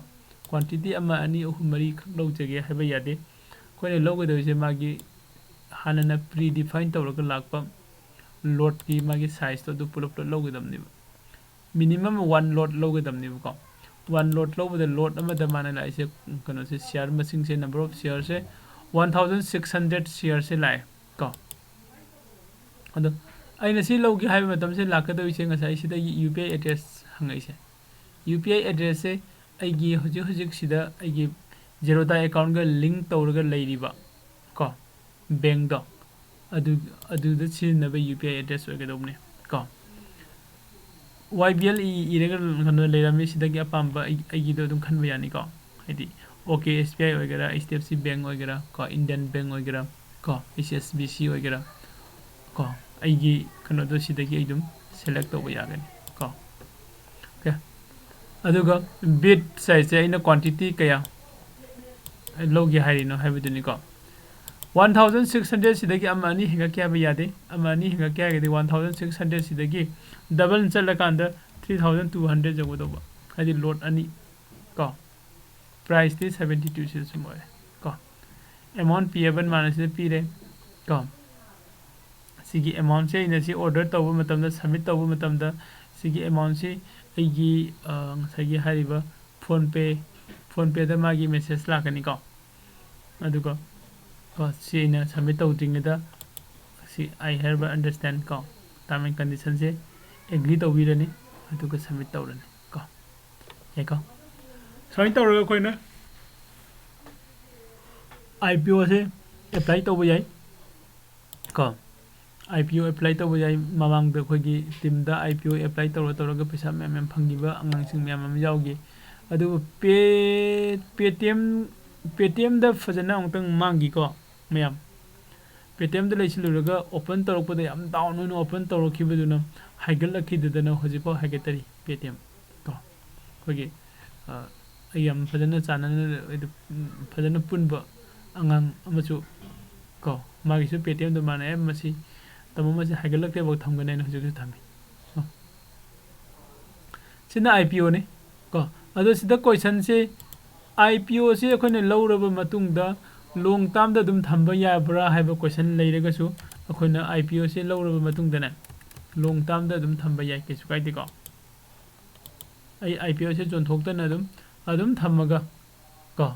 ꯀ꯭ꯋꯥꯟꯇꯤꯇꯤ ꯑꯃ, ꯑꯅꯤ, ꯑꯍꯨꯝ, ꯃꯔꯤꯈꯛ ꯂꯧꯖꯒꯦ ꯍꯥꯏꯕ ꯌꯥꯗꯦ꯫ ꯑꯩꯈꯣꯏꯅ ꯂꯧꯒꯗꯧꯔꯤꯁꯦ ꯃꯥꯒꯤ ꯍꯥꯟꯅꯅ ꯄ꯭ꯔꯤ ꯗꯤꯐꯥꯏꯟ ꯇꯧꯔꯒ ꯂꯥꯛꯄ ꯂꯣꯠꯀꯤ ꯃꯥꯒꯤ ꯁꯥꯏꯖꯇꯣ ꯑꯗꯨ ꯄꯨꯂꯞ ꯄꯨꯂꯞ ꯂꯧꯒꯗꯕꯅꯦꯕ꯫ ꯃꯤꯅꯤꯃꯝ ꯋꯥꯟ ꯂꯣꯠ ꯂꯧꯒꯗꯕꯅꯦꯕꯀꯣ꯫ ꯋꯥꯟ ꯂꯣꯠ ꯂꯧꯕꯗ ꯂꯣꯠ ꯑꯃꯗ ꯃꯥꯅ ꯂꯥꯛꯏꯁꯦ ꯀꯩꯅꯣꯁꯦ, ꯁꯤꯌꯥꯔ ꯃꯁꯤꯡꯁꯦ, ꯅꯝꯕꯔ ꯑꯣꯐ ꯁꯤꯌꯥꯔꯁꯦ ꯋꯥꯟ ꯊꯥꯎꯖꯟ ꯁꯤꯛꯁ ꯍꯟꯗ꯭ꯔꯦꯠ ꯁꯤꯌꯥꯔꯁꯦ ꯂꯥꯛꯑꯦ ꯀꯣ꯫ ꯑꯗꯣ ꯑꯩꯅ ꯁꯤ ꯂꯧꯒꯦ ꯍꯥꯏꯕ ꯃꯇꯝꯁꯦ ꯂꯥꯛꯀꯗꯧꯔꯤꯁꯦ ꯉꯁꯥꯏ ꯁꯤꯗꯒꯤ ꯌꯨ ꯄꯤ ꯑꯥꯏ ꯑꯦꯗ꯭ꯔꯦꯁ ꯍꯪꯉꯛꯏꯁꯦ꯫ ꯌꯨ ꯄꯤ ꯑꯥꯏ ꯑꯦꯗ꯭ꯔꯦꯁꯁꯦ ꯑꯩꯒꯤ ꯍꯧꯖꯤꯛ ꯍꯧꯖꯤꯛꯁꯤꯗ ꯑꯩꯒꯤ ꯖꯦꯔꯣꯗꯥ ꯑꯦꯀꯥꯎꯟꯒ ꯂꯤꯡ ꯇꯧꯔꯒ ꯂꯩꯔꯤꯕ ꯀꯣ, ꯕꯦꯡꯗꯣ, ꯑꯗꯨ, ꯑꯗꯨꯗ ꯁꯤꯖꯤꯟꯅꯕ ꯌꯨ ꯄꯤ ꯑꯥꯏ ꯑꯦꯗ꯭ꯔꯦꯁ ꯑꯣꯏꯒꯗꯧꯕꯅꯦ ꯀꯣ꯫ ꯋꯥꯏ ꯕꯤ ꯑꯦꯜ ꯏ ꯏꯔꯒ ꯀꯩꯅꯣ ꯂꯩꯔꯝꯃꯤ, ꯁꯤꯗꯒꯤ ꯑꯄꯥꯝꯕ ꯑꯩ, ꯑꯩꯒꯤꯗꯣ ꯑꯗꯨꯝ ꯈꯟꯕ ꯌꯥꯅꯤꯀꯣ꯫ ꯍꯥꯏꯗꯤ ꯑꯣ ꯀꯦ ꯑꯦꯁ ꯕꯤ ꯑꯥꯏ ꯑꯣꯏꯒꯦꯔꯥ, H D F C bank ꯑꯣꯏꯒꯦꯔꯥ ꯀꯣ, ꯏꯟꯗꯤꯌꯟ ꯕꯦꯡ ꯑꯣꯏꯒꯦꯔꯥ ꯀꯣ, ꯑꯩꯆ ꯑꯦꯁ ꯕꯤ ꯁꯤ ꯑꯣꯏꯒꯦꯔꯥ ꯀꯣ, ꯑꯩꯒꯤ ꯀꯩꯅꯣꯗꯣ ꯁꯤꯗꯒꯤ ꯑꯩ ꯑꯗꯨꯝ ꯁꯦꯂꯦꯛ ꯇꯧꯕ ꯌꯥꯒꯅꯤ ꯀꯣ꯫ ꯑꯣꯀꯦ, ꯑꯗꯨꯒ ꯕꯤꯠ ꯁꯥꯏꯖꯁꯦ ꯑꯩꯅ ꯀ꯭ꯋꯥꯟꯇꯤꯇꯤ ꯀꯌꯥ ꯂꯧꯒꯦ ꯍꯥꯏꯔꯤꯅꯣ ꯍꯥꯏꯕꯗꯨꯅꯤꯀꯣ꯫ ꯋꯥꯟ ꯊꯥꯎꯖꯟ ꯁꯤꯛꯁ ꯍꯟꯗ꯭ꯔꯦꯠ ꯁꯤꯗꯒꯤ ꯑꯃ ꯑꯅꯤ ꯍꯦꯟꯒꯠꯀꯦ ꯍꯥꯏꯕ ꯌꯥꯗꯦ꯫ ꯑꯃ ꯑꯅꯤ ꯍꯦꯟꯒꯠꯀꯦ ꯍꯥꯏꯔꯒꯗꯤ ꯋꯥꯟ ꯊꯥꯎꯖꯟ ꯁꯤꯛꯁ ꯍꯟꯗ꯭ꯔꯦꯠ ꯁꯤꯗꯒꯤ ꯗꯕꯜ ꯆꯠꯂꯀꯥꯟꯗ ꯊ꯭ꯔꯤ ꯊꯥꯎꯖꯟ ꯇꯨ ꯍꯟꯗ꯭ꯔꯦꯠ ꯌꯧꯒꯗꯧꯕ, ꯍꯥꯏꯗꯤ ꯂꯣꯠ ꯑꯅꯤ ꯀꯣ꯫ ꯄ꯭ꯔꯥꯏꯁꯇꯤ ꯁꯕꯦꯟꯇꯤ ꯇꯨ ꯁꯤꯗ ꯁꯨꯝ ꯑꯣꯏꯔꯦ ꯀꯣ꯫ ꯑꯦꯃꯥꯎꯟ ꯄꯤꯌꯦꯕꯜ ꯃꯥꯅ ꯁꯤꯗ ꯄꯤꯔꯦ ꯀꯣ꯫ ꯁꯤꯒꯤ ꯑꯦꯃꯥꯎꯟꯁꯦ ꯑꯩꯅ ꯁꯤ ꯑꯣꯔꯗꯔ ꯇꯧꯕ ꯃꯇꯝꯗ, ꯁꯕꯃꯤꯠ ꯇꯧꯕ ꯃꯇꯝꯗ, ꯁꯤꯒꯤ ꯑꯦꯃꯥꯎꯟꯁꯤ ꯑꯩꯒꯤ, ꯑ, ꯉꯁꯥꯏꯒꯤ ꯍꯥꯏꯔꯤꯕ PhonePe, PhonePeꯗ ꯃꯥꯒꯤ ꯃꯦꯁꯦꯖ ꯂꯥꯛꯀꯅꯤꯀꯣ꯫ ꯑꯗꯨꯒ ꯀꯣ, ꯁꯤ ꯑꯩꯅ ꯁꯕꯃꯤꯠ ꯇꯧꯗ꯭ꯔꯤꯉꯩꯗ ꯁꯤ "I hereby understand" ꯀꯣ, term and condition say agree ꯇꯧꯕꯤꯔꯅꯤ, ꯑꯗꯨꯒ submit ꯇꯧꯔꯅꯤ ꯀꯣ꯫ ꯌꯥꯏꯀꯣ? ꯁꯨꯃꯥꯏꯅ ꯇꯧꯔꯒ ꯑꯩꯈꯣꯏꯅ I P O say apply ꯇꯧꯕ ꯌꯥꯏ ꯀꯣ꯫ I P O apply ꯇꯧꯕ ꯌꯥꯏ꯫ ꯃꯃꯥꯡꯗ ꯑꯩꯈꯣꯏꯒꯤ team the I P O apply ꯇꯧꯔ ꯇꯧꯔꯒ ꯄꯩꯁꯥ ꯃꯌꯥꯝ ꯃꯌꯥꯝ ꯐꯪꯈꯤꯕ ꯑꯉꯥꯡꯁꯤꯡ ꯃꯌꯥꯝ ꯑꯃ ꯌꯥꯎꯈꯤ꯫ ꯑꯗꯨꯕꯨ Pay-, Paytm, Paytm ꯗ ꯐꯖꯅ ꯑꯃꯨꯛꯇꯪ ꯃꯥꯡꯈꯤꯀꯣ ꯃꯌꯥꯝ꯫ Paytm ꯗ ꯂꯩꯁꯤꯜꯂꯨꯔꯒ open ꯇꯧꯔꯛꯄꯗ ꯌꯥꯝ down ꯑꯣꯏꯅ open ꯇꯧꯔꯛꯈꯤꯕꯗꯨꯅ ꯍꯥꯏꯒꯠꯂꯛꯈꯤꯗꯗꯅ ꯍꯧꯖꯤꯛꯐꯥꯎ ꯍꯥꯏꯒꯠꯇꯔꯤ Paytm ꯀꯣ꯫ ꯑꯩꯈꯣꯏꯒꯤ, ꯑ, ꯑꯩ ꯌꯥꯝ ꯐꯖꯅ ꯆꯥꯟꯅꯅ, ꯍꯥꯏꯗꯤ, ꯎꯝ, ꯐꯖꯅ ꯄꯨꯟꯕ ꯑꯉꯥꯡ ꯑꯃꯁꯨ ꯀꯣ, ꯃꯥꯒꯤꯁꯨ Paytm ꯗꯣ ꯃꯥꯅ, "ꯑꯦ, ꯃꯁꯤ ꯇꯥꯃꯣ, ꯃꯁꯤ ꯍꯥꯏꯒꯠꯂꯛꯇ꯭ꯔꯤꯐꯥꯎ ꯊꯝꯒꯅꯤ" ꯍꯥꯏꯅ ꯍꯧꯖꯤꯛꯁꯨ ꯊꯝꯃꯤ꯫ ꯀꯣ꯫ ꯁꯤꯅ I P O ꯅꯤ ꯀꯣ꯫ ꯑꯗꯣ ꯁꯤꯗ question say, I P O ꯁꯦ ꯑꯩꯈꯣꯏꯅ ꯂꯧꯔꯕ ꯃꯇꯨꯡꯗ long term ꯗ ꯑꯗꯨꯝ ꯊꯝꯕ ꯌꯥꯕ꯭ꯔꯥ ꯍꯥꯏꯕ question ꯂꯩꯔꯒꯁꯨ ꯑꯩꯈꯣꯏꯅ I P O say ꯂꯧꯔꯕ ꯃꯇꯨꯡꯗꯅꯦ long term ꯗ ꯑꯗꯨꯝ ꯊꯝꯕ ꯌꯥꯏ, ꯀꯩꯁꯨ ꯀꯥꯏꯗꯦꯀꯣ꯫ ꯑꯩ I P O ꯁꯦ ꯌꯣꯟꯊꯣꯛꯇꯅ ꯑꯗꯨꯝ, ꯑꯗꯨꯝ ꯊꯝꯃꯒ ꯀꯣ,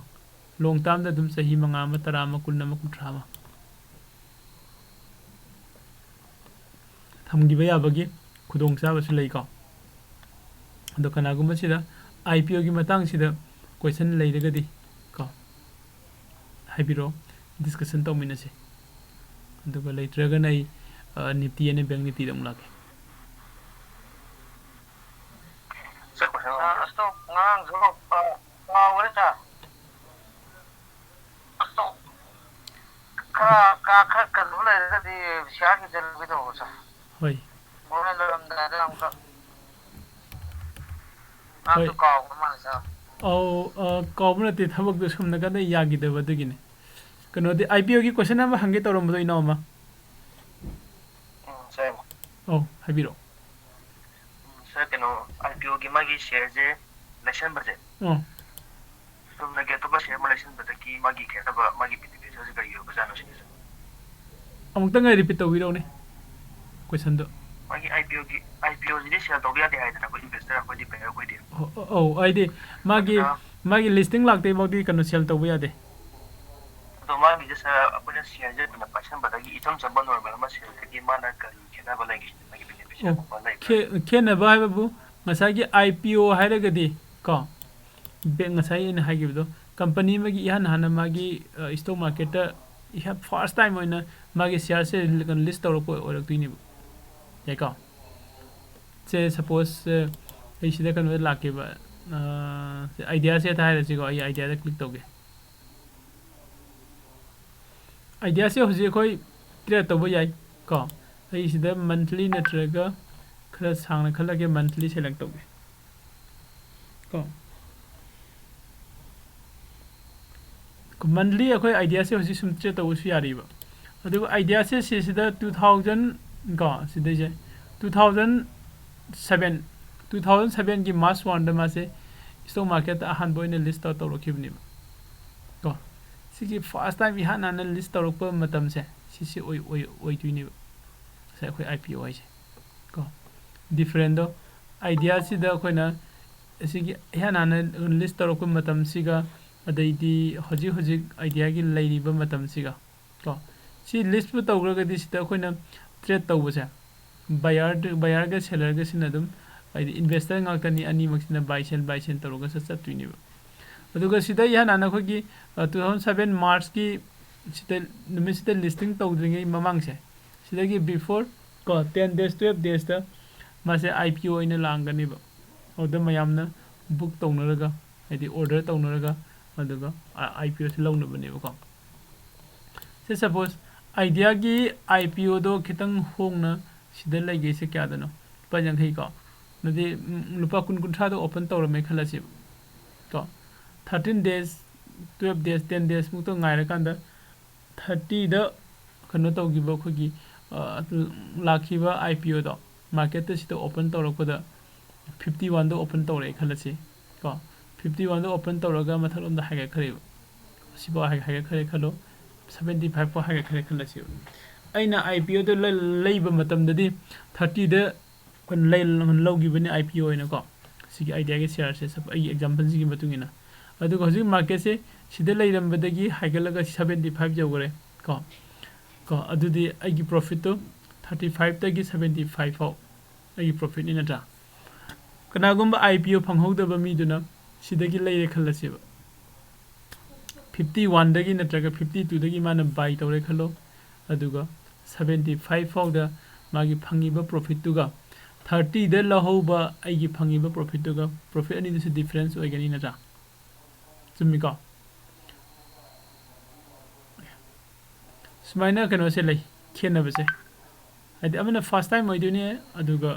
long term ꯗ ꯑꯗꯨꯝ ꯆꯍꯤ ꯃꯉꯥ ꯑꯃ, ꯇꯔꯥ ꯑꯃ, ꯀꯨꯟ ꯑꯃ, ꯀꯨꯟꯊ꯭ꯔꯥ ꯑꯃ ꯊꯝꯈꯤꯕ ꯌꯥꯕꯒꯤ ꯈꯨꯗꯣꯡꯆꯥꯕꯁꯨ ꯂꯩꯀꯣ꯫ ꯑꯗꯣ ꯀꯅꯥꯒꯨꯝꯕ ꯁꯤꯗ I P O ꯒꯤ ꯃꯇꯥꯡꯁꯤꯗ question ꯂꯩꯔꯒꯗꯤ ꯀꯣ, ꯍꯥꯏꯕꯤꯔꯛꯑꯣ, discussion ꯇꯧꯃꯤꯟꯅꯁꯤ꯫ ꯑꯗꯨꯒ ꯂꯩꯇ꯭ꯔꯒꯅ ꯑꯩ, ꯑ, Nifty and Bank Nifty ꯗ ꯑꯃꯨꯛ ꯂꯥꯛꯀꯦ꯫ ꯁꯥꯔ, ꯑꯁꯇꯣ ꯉꯔꯥꯡꯁꯨ, ꯑ, ꯀꯥꯎꯈ꯭ꯔꯦ, ꯁꯥꯔ꯫ ꯑꯁꯇꯣ ꯈꯔ, ꯀꯥ ꯈꯔ ꯀꯩꯅꯣ ꯂꯩꯔꯒꯗꯤ ꯁꯤꯌꯥꯔ ꯈꯤꯇ ꯂꯧꯒꯦ ꯇꯧꯕ, ꯁꯥꯔ꯫ ꯍꯣꯏ꯫ ꯃꯣꯔꯦ ꯂꯣꯏꯔꯝꯗꯥꯏꯗ ꯑꯃꯨꯛꯀ꯫ ꯉꯔꯥꯡꯁꯨ ꯍꯣꯏ꯫ ꯀꯥꯎꯈ꯭ꯔ ꯃꯥꯜꯂꯦ, ꯁꯥꯔ꯫ ꯑꯧ, ꯑ, ꯀꯥꯎꯕ ꯅꯠꯇꯦ, ꯊꯕꯛꯇꯣ ꯁꯣꯝ ꯅꯥꯀꯟꯗ ꯌꯥꯈꯤꯗꯕ ꯑꯗꯨꯒꯤꯅꯤ꯫ ꯀꯩꯅꯣꯗꯤ, I P O ꯒꯤ question ꯑꯃ ꯍꯪꯒꯦ ꯇꯧꯔꯝꯕꯗꯣ, ꯏꯅꯥꯎ ꯑꯃ꯫ ꯎꯝ, ꯁꯥꯔ꯫ ꯑꯧ, ꯍꯥꯏꯕꯤꯔꯛꯑꯣ꯫ ꯎꯝ, ꯁꯥꯔ, ꯀꯩꯅꯣ, I P O ꯒꯤ ꯃꯥꯒꯤ ꯁꯤꯌꯔꯁꯦ ꯂꯩꯁꯟꯕꯁꯦ, ꯑꯣ꯫ ꯆꯨꯝꯅꯒꯤ ꯑꯇꯣꯞꯄ ꯁꯤꯌꯔ ꯑꯃ ꯂꯩꯁꯟꯕꯗꯒꯤ ꯃꯥꯒꯤ ꯈꯦꯠꯅꯕ, ꯃꯥꯒꯤ benefit ꯁꯦ ꯀꯔꯤ ꯑꯣꯏꯕꯖꯥꯠꯅꯣ ꯁꯤꯅꯤ, ꯁꯥꯔ? ꯑꯃꯨꯛꯇꯪ repeat ꯇꯧꯕꯤꯔꯛꯎꯅꯦ question ꯗꯣ꯫ ꯃꯥꯒꯤ I P O ꯒꯤ, I P O CD sell ꯇꯧꯕ ꯌꯥꯗꯦ ꯍꯥꯏꯗꯅ ꯑꯩꯈꯣꯏ investor, ꯑꯩꯈꯣꯏꯗꯤ buyer ꯑꯩꯈꯣꯏꯗꯤ꯫ ꯑꯣ, ꯑꯣ, ꯑꯧ, ꯍꯥꯏꯗꯤ ꯃꯥꯒꯤ, ꯑꯗꯨꯅ ꯃꯥꯒꯤ listing ꯂꯥꯛꯇ꯭ꯔꯤ ꯐꯥꯎꯗꯤ ꯀꯩꯅꯣ sell ꯇꯧꯕ ꯌꯥꯗꯦ꯫ ꯑꯗꯣ ꯃꯥꯒꯤꯁꯦ, ꯁꯥꯔ, ꯑꯩꯈꯣꯏꯅ ꯁꯤꯌꯔꯁꯦ ꯄꯨꯟꯅ ꯄꯥꯏꯁꯟꯕꯗꯒꯤ ꯏꯆꯝ ꯆꯝꯕ ꯅꯣꯔꯃꯦꯜ ꯑꯃ ꯁꯤꯌꯔꯗꯒꯤ ꯃꯥꯅ ꯀꯔꯤ ꯈꯦꯠꯅꯕ ꯂꯩꯒꯦ? ꯃꯥꯒꯤ ꯑꯣ, ꯕꯦꯅꯤꯐꯤꯠꯁꯤꯒꯨꯝꯕ ꯂꯩꯕ꯭ꯔꯥ? ꯈꯦ- ꯈꯦꯠꯅꯕ ꯍꯥꯏꯕꯕꯨ ꯉꯁꯥꯏꯒꯤ ꯑꯥꯏ ꯄꯤ ꯑꯣ ꯍꯥꯏꯔꯒꯗꯤ ꯀꯣ, ꯕꯦ- ꯉꯁꯥꯏ ꯑꯩꯅ ꯍꯥꯏꯈꯤꯕꯗꯣ, ꯀꯝꯄꯅꯤ ꯑꯃꯒꯤ ꯏꯍꯥꯟ ꯍꯥꯟꯅ ꯃꯥꯒꯤ ꯏꯁꯇꯣꯛ ꯃꯥꯔꯀꯦꯠꯇ ꯏꯍꯥꯟ ꯐꯥꯔꯁ ꯇꯥꯏꯝ ꯑꯣꯏꯅ ꯃꯥꯒꯤ ꯁꯤꯌꯥꯔꯁꯦ ꯂꯤꯁ ꯇꯧꯔꯛꯄ ꯑꯣꯏꯔꯛꯇꯣꯏꯅꯦꯕ꯫ ꯌꯥꯏꯀꯣ? ꯁꯦ ꯁꯄꯣꯁ ꯑꯩ ꯁꯤꯗ ꯀꯩꯅꯣꯗ ꯂꯥꯛꯀꯦꯕ, ꯑꯥꯏꯗꯤꯌꯥ ꯁꯦꯠ ꯍꯥꯏꯔꯁꯤꯀꯣ, ꯑꯩ ꯑꯥꯏꯗꯤꯌꯥꯗ ꯀ꯭ꯂꯤꯛ ꯇꯧꯒꯦ꯫ ꯑꯥꯏꯗꯤꯌꯥꯁꯦ ꯍꯧꯖꯤꯛ ꯑꯩꯈꯣꯏ ꯇ꯭ꯔꯦꯠ ꯇꯧꯕ ꯌꯥꯏ ꯀꯣ꯫ ꯑꯩ ꯁꯤꯗ ꯃꯟꯊꯂꯤ ꯅꯠꯇ꯭ꯔꯒ ꯈꯔ ꯁꯥꯡꯅ ꯈꯜꯂꯒꯦ, ꯃꯟꯊꯂꯤ ꯁꯦꯂꯦꯛ ꯇꯧꯒꯦ ꯀꯣ꯫ ꯃꯟꯊꯂꯤ ꯑꯩꯈꯣꯏ ꯑꯥꯏꯗꯤꯌꯥꯁꯦ ꯍꯧꯖꯤꯛ ꯁꯨꯝ ꯇ꯭ꯔꯦꯠ ꯇꯧꯕꯁꯨ ꯌꯥꯔꯤꯕ꯫ ꯑꯗꯨꯒ ꯑꯥꯏꯗꯤꯌꯥꯁꯦ ꯁꯤꯁꯤꯗ ꯇꯨ ꯊꯥꯎꯖꯟ ꯀꯣ, ꯁꯤꯗꯩꯁꯦ two thousand seven, two thousand ꯁꯕꯦꯟꯒꯤ ꯃꯥꯔꯆ ꯋꯥꯟꯗ ꯃꯥꯁꯦ ꯏꯁꯇꯣꯛ ꯃꯥꯔꯀꯦꯠꯇ ꯑꯍꯥꯟꯕ ꯑꯣꯏꯅ ꯂꯤꯁ ꯇꯧꯔꯛꯈꯤꯕꯅꯦꯕ ꯀꯣ꯫ ꯁꯤꯒꯤ ꯐꯥꯔꯁ ꯇꯥꯏꯝ ꯏꯍꯥꯟ ꯍꯥꯟꯅ ꯂꯤꯁ ꯇꯧꯔꯛꯄ ꯃꯇꯝꯁꯦ ꯁꯤꯁꯤ ꯑꯣꯏ ꯑꯣꯏ ꯑꯣꯏꯗꯣꯏꯅꯦꯕ꯫ ꯉꯁꯥꯏ ꯑꯩꯈꯣꯏ ꯑꯥꯏ ꯄꯤ ꯑꯣ ꯍꯥꯏꯁꯦ ꯀꯣ꯫ ꯗꯤꯐ꯭ꯔꯦꯟꯗꯣ, ꯑꯥꯏꯗꯤꯌꯥꯁꯤꯗ ꯑꯩꯈꯣꯏꯅ ꯑꯁꯤꯒꯤ ꯏꯍꯥꯟ ꯍꯥꯟꯅ ꯂꯤꯁ ꯇꯧꯔꯛꯄ ꯃꯇꯝꯁꯤꯒ, ꯑꯗꯩꯗꯤ ꯍꯧꯖꯤꯛ ꯍꯧꯖꯤꯛ ꯑꯥꯏꯗꯤꯌꯥꯒꯤ ꯂꯩꯔꯤꯕ ꯃꯇꯝꯁꯤꯒ ꯀꯣ, ꯁꯤ ꯂꯤꯁꯄꯨ ꯇꯧꯈ꯭ꯔꯒꯗꯤ ꯁꯤꯗ ꯑꯩꯈꯣꯏꯅ ꯇ꯭ꯔꯦꯠ ꯇꯧꯕꯁꯦ, ꯕꯌꯥꯔ ꯕꯌꯥꯔꯒ ꯁꯦꯂꯔꯒꯁꯤꯅ ꯑꯗꯨꯝ, ꯍꯥꯏꯗꯤ ꯏꯟꯚꯦꯁꯇꯔ ꯉꯥꯛꯇꯅꯤ, ꯑꯅꯤꯃꯛꯁꯤꯅ ꯕꯥꯏ ꯁꯦꯜ ꯕꯥꯏ ꯁꯦꯜ ꯇꯧꯔꯒ ꯆꯠ ꯆꯠꯇꯣꯏꯅꯦꯕ꯫ ꯑꯗꯨꯒ ꯁꯤꯗ ꯏꯍꯥꯟ ꯍꯥꯟꯅ ꯑꯩꯈꯣꯏꯒꯤ ꯇꯨ ꯊꯥꯎꯖꯟ ꯁꯕꯦꯟ ꯃꯥꯔꯆꯀꯤ ꯁꯤꯗ, ꯅꯨꯃꯤꯠꯁꯤꯗ ꯂꯤꯁꯇꯤꯡ ꯇꯧꯗ꯭ꯔꯤꯉꯩ ꯃꯃꯥꯡꯁꯦ, ꯁꯤꯗꯒꯤ ꯕꯤꯐꯣꯔ ꯀꯣ, ꯇꯦꯟ ꯗꯦꯖ, ꯇꯨꯌꯦꯜꯞ ꯗꯦꯖꯇ ꯃꯥꯁꯦ ꯑꯥꯏ ꯄꯤ ꯑꯣ ꯑꯣꯏꯅ ꯂꯥꯡꯒꯅꯦꯕ꯫ ꯑꯗꯨꯗ ꯃꯌꯥꯝꯅ ꯕꯨꯛ ꯇꯧꯅꯔꯒ, ꯍꯥꯏꯗꯤ ꯑꯣꯔꯗꯔ ꯇꯧꯅꯔꯒ, ꯑꯗꯨꯒ ꯑꯥꯏ ꯄꯤ ꯑꯣꯁꯦ ꯂꯧꯅꯕꯅꯦꯕꯀꯣ꯫ ꯁꯦ ꯁꯄꯣꯁ ꯑꯥꯏꯗꯤꯌꯥꯒꯤ ꯑꯥꯏ ꯄꯤ ꯑꯣꯗꯣ ꯈꯤꯇꯪ ꯍꯣꯡꯅ ꯁꯤꯗ ꯂꯩꯒꯦꯁꯦ ꯀꯌꯥꯗꯅꯣ? ꯂꯨꯄꯥ ꯌꯥꯡꯈꯩ ꯀꯣ꯫ ꯑꯗꯨꯗꯤ ꯎꯝ, ꯂꯨꯄꯥ ꯀꯨꯟ ꯀꯨꯟꯊ꯭ꯔꯥꯗ ꯑꯣꯄꯟ ꯇꯧꯔꯝꯃꯦ ꯈꯜꯂꯁꯦꯕ ꯀꯣ꯫ Thirteen days, twelve days, ten ꯗꯦꯖꯃꯨꯛꯇ ꯉꯥꯏꯔꯀꯥꯟꯗ ꯊꯥꯔꯇꯤꯗ ꯀꯩꯅꯣ ꯇꯧꯈꯤꯕ ꯑꯩꯈꯣꯏꯒꯤ, ꯑ, ꯂꯥꯛꯈꯤꯕ ꯑꯥꯏ ꯄꯤ ꯑꯣꯗꯣ ꯃꯥꯔꯀꯦꯠꯇ ꯁꯤꯗ ꯑꯣꯄꯟ ꯇꯧꯔꯛꯄꯗ ꯐꯤꯐꯇꯤ ꯋꯥꯟꯗ ꯑꯣꯄꯟ ꯇꯧꯔꯛꯑꯦ ꯈꯜꯂꯁꯤ ꯀꯣ꯫ ꯐꯤꯐꯇꯤ ꯋꯥꯟꯗ ꯑꯣꯄꯟ ꯇꯧꯔꯒ ꯃꯊꯛꯂꯣꯝꯗ ꯍꯥꯏꯒꯠꯈ꯭ꯔꯦꯕ꯫ ꯁꯤꯐꯥꯎ ꯍꯥꯏ- ꯍꯥꯏꯒꯠꯈ꯭ꯔꯦ ꯈꯜꯂꯣ, ꯁꯕꯦꯟꯇꯤ ꯐꯥꯏꯚ ꯐꯥꯎ ꯍꯥꯏꯒꯠꯈ꯭ꯔꯦ ꯈꯜꯂꯁꯦꯕ꯫ ꯑꯩꯅ ꯑꯥꯏ ꯄꯤ ꯑꯣꯗ ꯂꯩꯕ ꯃꯇꯝꯗꯗꯤ ꯑꯩꯈꯣꯏꯅ ꯂꯩ- ꯂꯧꯈꯤꯕꯅꯤ ꯑꯥꯏ ꯄꯤ ꯑꯣ ꯑꯣꯏꯅꯀꯣ꯫ ꯁꯤꯒꯤ ꯑꯥꯏꯗꯤꯌꯥꯒꯤ ꯁꯤꯌꯥꯔꯁꯦ ꯁꯞ- ꯑꯩꯒꯤ ꯑꯦꯛꯖꯥꯝꯄꯜꯁꯤꯒꯤ ꯃꯇꯨꯡ ꯏꯟꯅ꯫ ꯑꯗꯨꯒ ꯍꯧꯖꯤꯛ ꯃꯥꯔꯀꯦꯠꯁꯦ ꯁꯤꯗ ꯂꯩꯔꯝꯕꯗꯒꯤ ꯍꯥꯏꯒꯠꯂꯒ ꯁꯕꯦꯟꯇꯤ ꯐꯥꯏꯚ ꯌꯧꯈꯔꯦ꯫ ꯀꯣ, ꯑꯗꯨꯗꯤ ꯑꯩꯒꯤ profitꯇꯨ thirty fiveꯇꯒꯤ seventy five ꯐꯥꯎ ꯑꯩꯒꯤ profitꯅꯤ ꯅꯠꯇ꯭ꯔꯥ? ꯀꯅꯥꯒꯨꯝꯕ I P O ꯐꯪꯍꯧꯗꯕ ꯃꯤꯗꯨꯅ ꯁꯤꯗꯒꯤ ꯂꯩꯔꯦ ꯈꯜꯂꯁꯦꯕ, fifty oneꯗꯒꯤ ꯅꯠꯇ꯭ꯔꯒ fifty twoꯗꯒꯤ ꯃꯥꯅ buy ꯇꯧꯔꯦ ꯈꯜꯂꯣ, ꯑꯗꯨꯒ seventy five ꯐꯥꯎꯗ ꯃꯥꯒꯤ ꯐꯪꯉꯤꯕ profitꯇꯨꯒ thirtyꯗ ꯂꯧꯍꯧꯕ ꯑꯩꯒꯤ ꯐꯪꯉꯤꯕ profitꯇꯨꯒ, profit ꯑꯅꯤꯗꯨꯁꯨ difference ꯑꯣꯏꯒꯅꯤ ꯅꯠꯇ꯭ꯔꯥ? ꯆꯨꯝꯃꯤꯀꯣ? ꯁꯨꯃꯥꯏꯅ ꯀꯩꯅꯣꯁꯦ ꯂꯩ, ꯈꯦꯠꯅꯕꯁꯦ꯫ ꯍꯥꯏꯗꯤ ꯑꯃꯅ first time ꯑꯣꯏꯗꯣꯏꯅꯦ, ꯑꯗꯨꯒ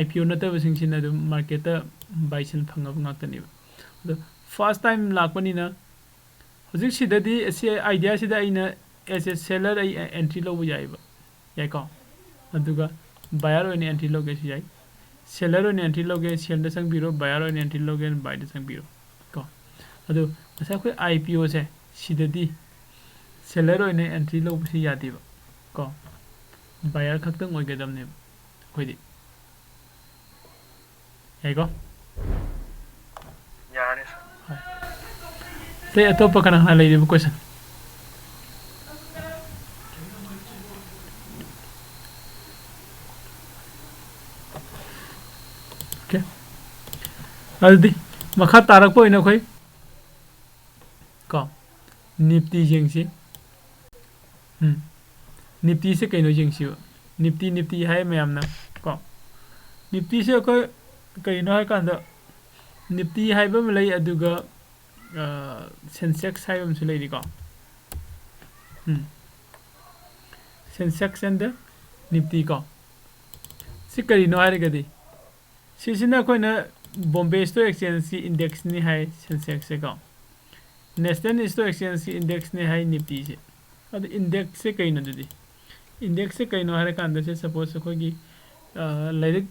I P O ꯅꯠꯇꯕꯁꯤꯡꯁꯤꯅ ꯑꯗꯨꯝ marketꯇ buy sell ꯐꯪꯉꯕ ꯉꯥꯛꯇꯅꯦꯕ꯫ ꯑꯗꯣ first time ꯂꯥꯛꯄꯅꯤꯅ ꯍꯧꯖꯤꯛ ꯁꯤꯗꯗꯤ, ꯁꯤ ideaꯁꯤꯗ ꯑꯩꯅ as a seller ꯑꯩ entry ꯂꯧꯕ ꯌꯥꯏꯑꯕ, ꯌꯥꯏꯀꯣ? ꯑꯗꯨꯒ buyer ꯑꯣꯏꯅ entry ꯂꯧꯒꯦꯁꯨ ꯌꯥꯏ꯫ Seller ꯑꯣꯏꯅ entry ꯂꯧꯒꯦ, sellꯗ ꯆꯪꯕꯤꯔꯣ, buyer ꯑꯣꯏꯅ entry ꯂꯧꯒꯦ, buyꯗ ꯆꯪꯕꯤꯔꯣ ꯀꯣ꯫ ꯑꯗꯣ ꯉꯁꯥꯏ ꯑꯩꯈꯣꯏ I P Oꯁꯦ ꯁꯤꯗꯗꯤ seller ꯑꯣꯏꯅ entry ꯂꯧꯕꯁꯤ ꯌꯥꯗꯦꯕ ꯀꯣ, buyer ꯈꯛꯇꯪ ꯑꯣꯏꯒꯗꯕꯅꯦꯕ ꯑꯩꯈꯣꯏꯗꯤ꯫ ꯌꯥꯏꯀꯣ? ꯌꯥꯔꯅꯤ, sir꯫ ꯍꯣꯏ꯫ ꯑꯇꯩ ꯑꯇꯣꯞꯄ ꯀꯅꯥ ꯀꯅꯥ ꯂꯩꯔꯤꯕ question? Okay꯫ ꯑꯗꯨꯗꯤ ꯃꯈꯥ ꯇꯥꯔꯛꯄ ꯑꯣꯏꯅ ꯑꯩꯈꯣꯏ ꯀꯣ, Nifty ꯌꯦꯡꯁꯤ꯫ ꯎꯝ꯫ Niftyꯁꯦ ꯀꯩꯅꯣ ꯌꯦꯡꯁꯤꯕ꯫ Nifty, Nifty ꯍꯥꯏ ꯃꯌꯥꯝꯅ ꯀꯣ꯫ Niftyꯁꯦ ꯑꯩꯈꯣꯏ ꯀꯩꯅꯣ ꯍꯥꯏꯀꯥꯟꯗ, Nifty ꯍꯥꯏꯕ ꯑꯃ ꯂꯩ, ꯑꯗꯨꯒ, ꯑ, Sensex ꯍꯥꯏꯕ ꯑꯃꯁꯨ ꯂꯩꯔꯤꯀꯣ꯫ ꯎꯝ꯫ Sensex and Nifty ꯀꯣ꯫ ꯁꯤ ꯀꯔꯤꯅꯣ ꯍꯥꯏꯔꯒꯗꯤ, ꯁꯤꯁꯤꯅ ꯑꯩꯈꯣꯏꯅ Bombay Stock Exchangeꯀꯤ indexꯅꯤ ꯍꯥꯏ Sensexꯁꯦ ꯀꯣ꯫ National Stock Exchangeꯀꯤ indexꯅꯤ ꯍꯥꯏ Niftyꯁꯦ꯫ ꯑꯗꯨ indexꯁꯦ ꯀꯩꯅꯣ ꯑꯗꯨꯗꯤ? Indexꯁꯦ ꯀꯩꯅꯣ ꯍꯥꯏꯔꯀꯥꯟꯗ, ꯁꯦ suppose ꯑꯩꯈꯣꯏꯒꯤ, ꯑ, ꯂꯥꯏꯔꯤꯛ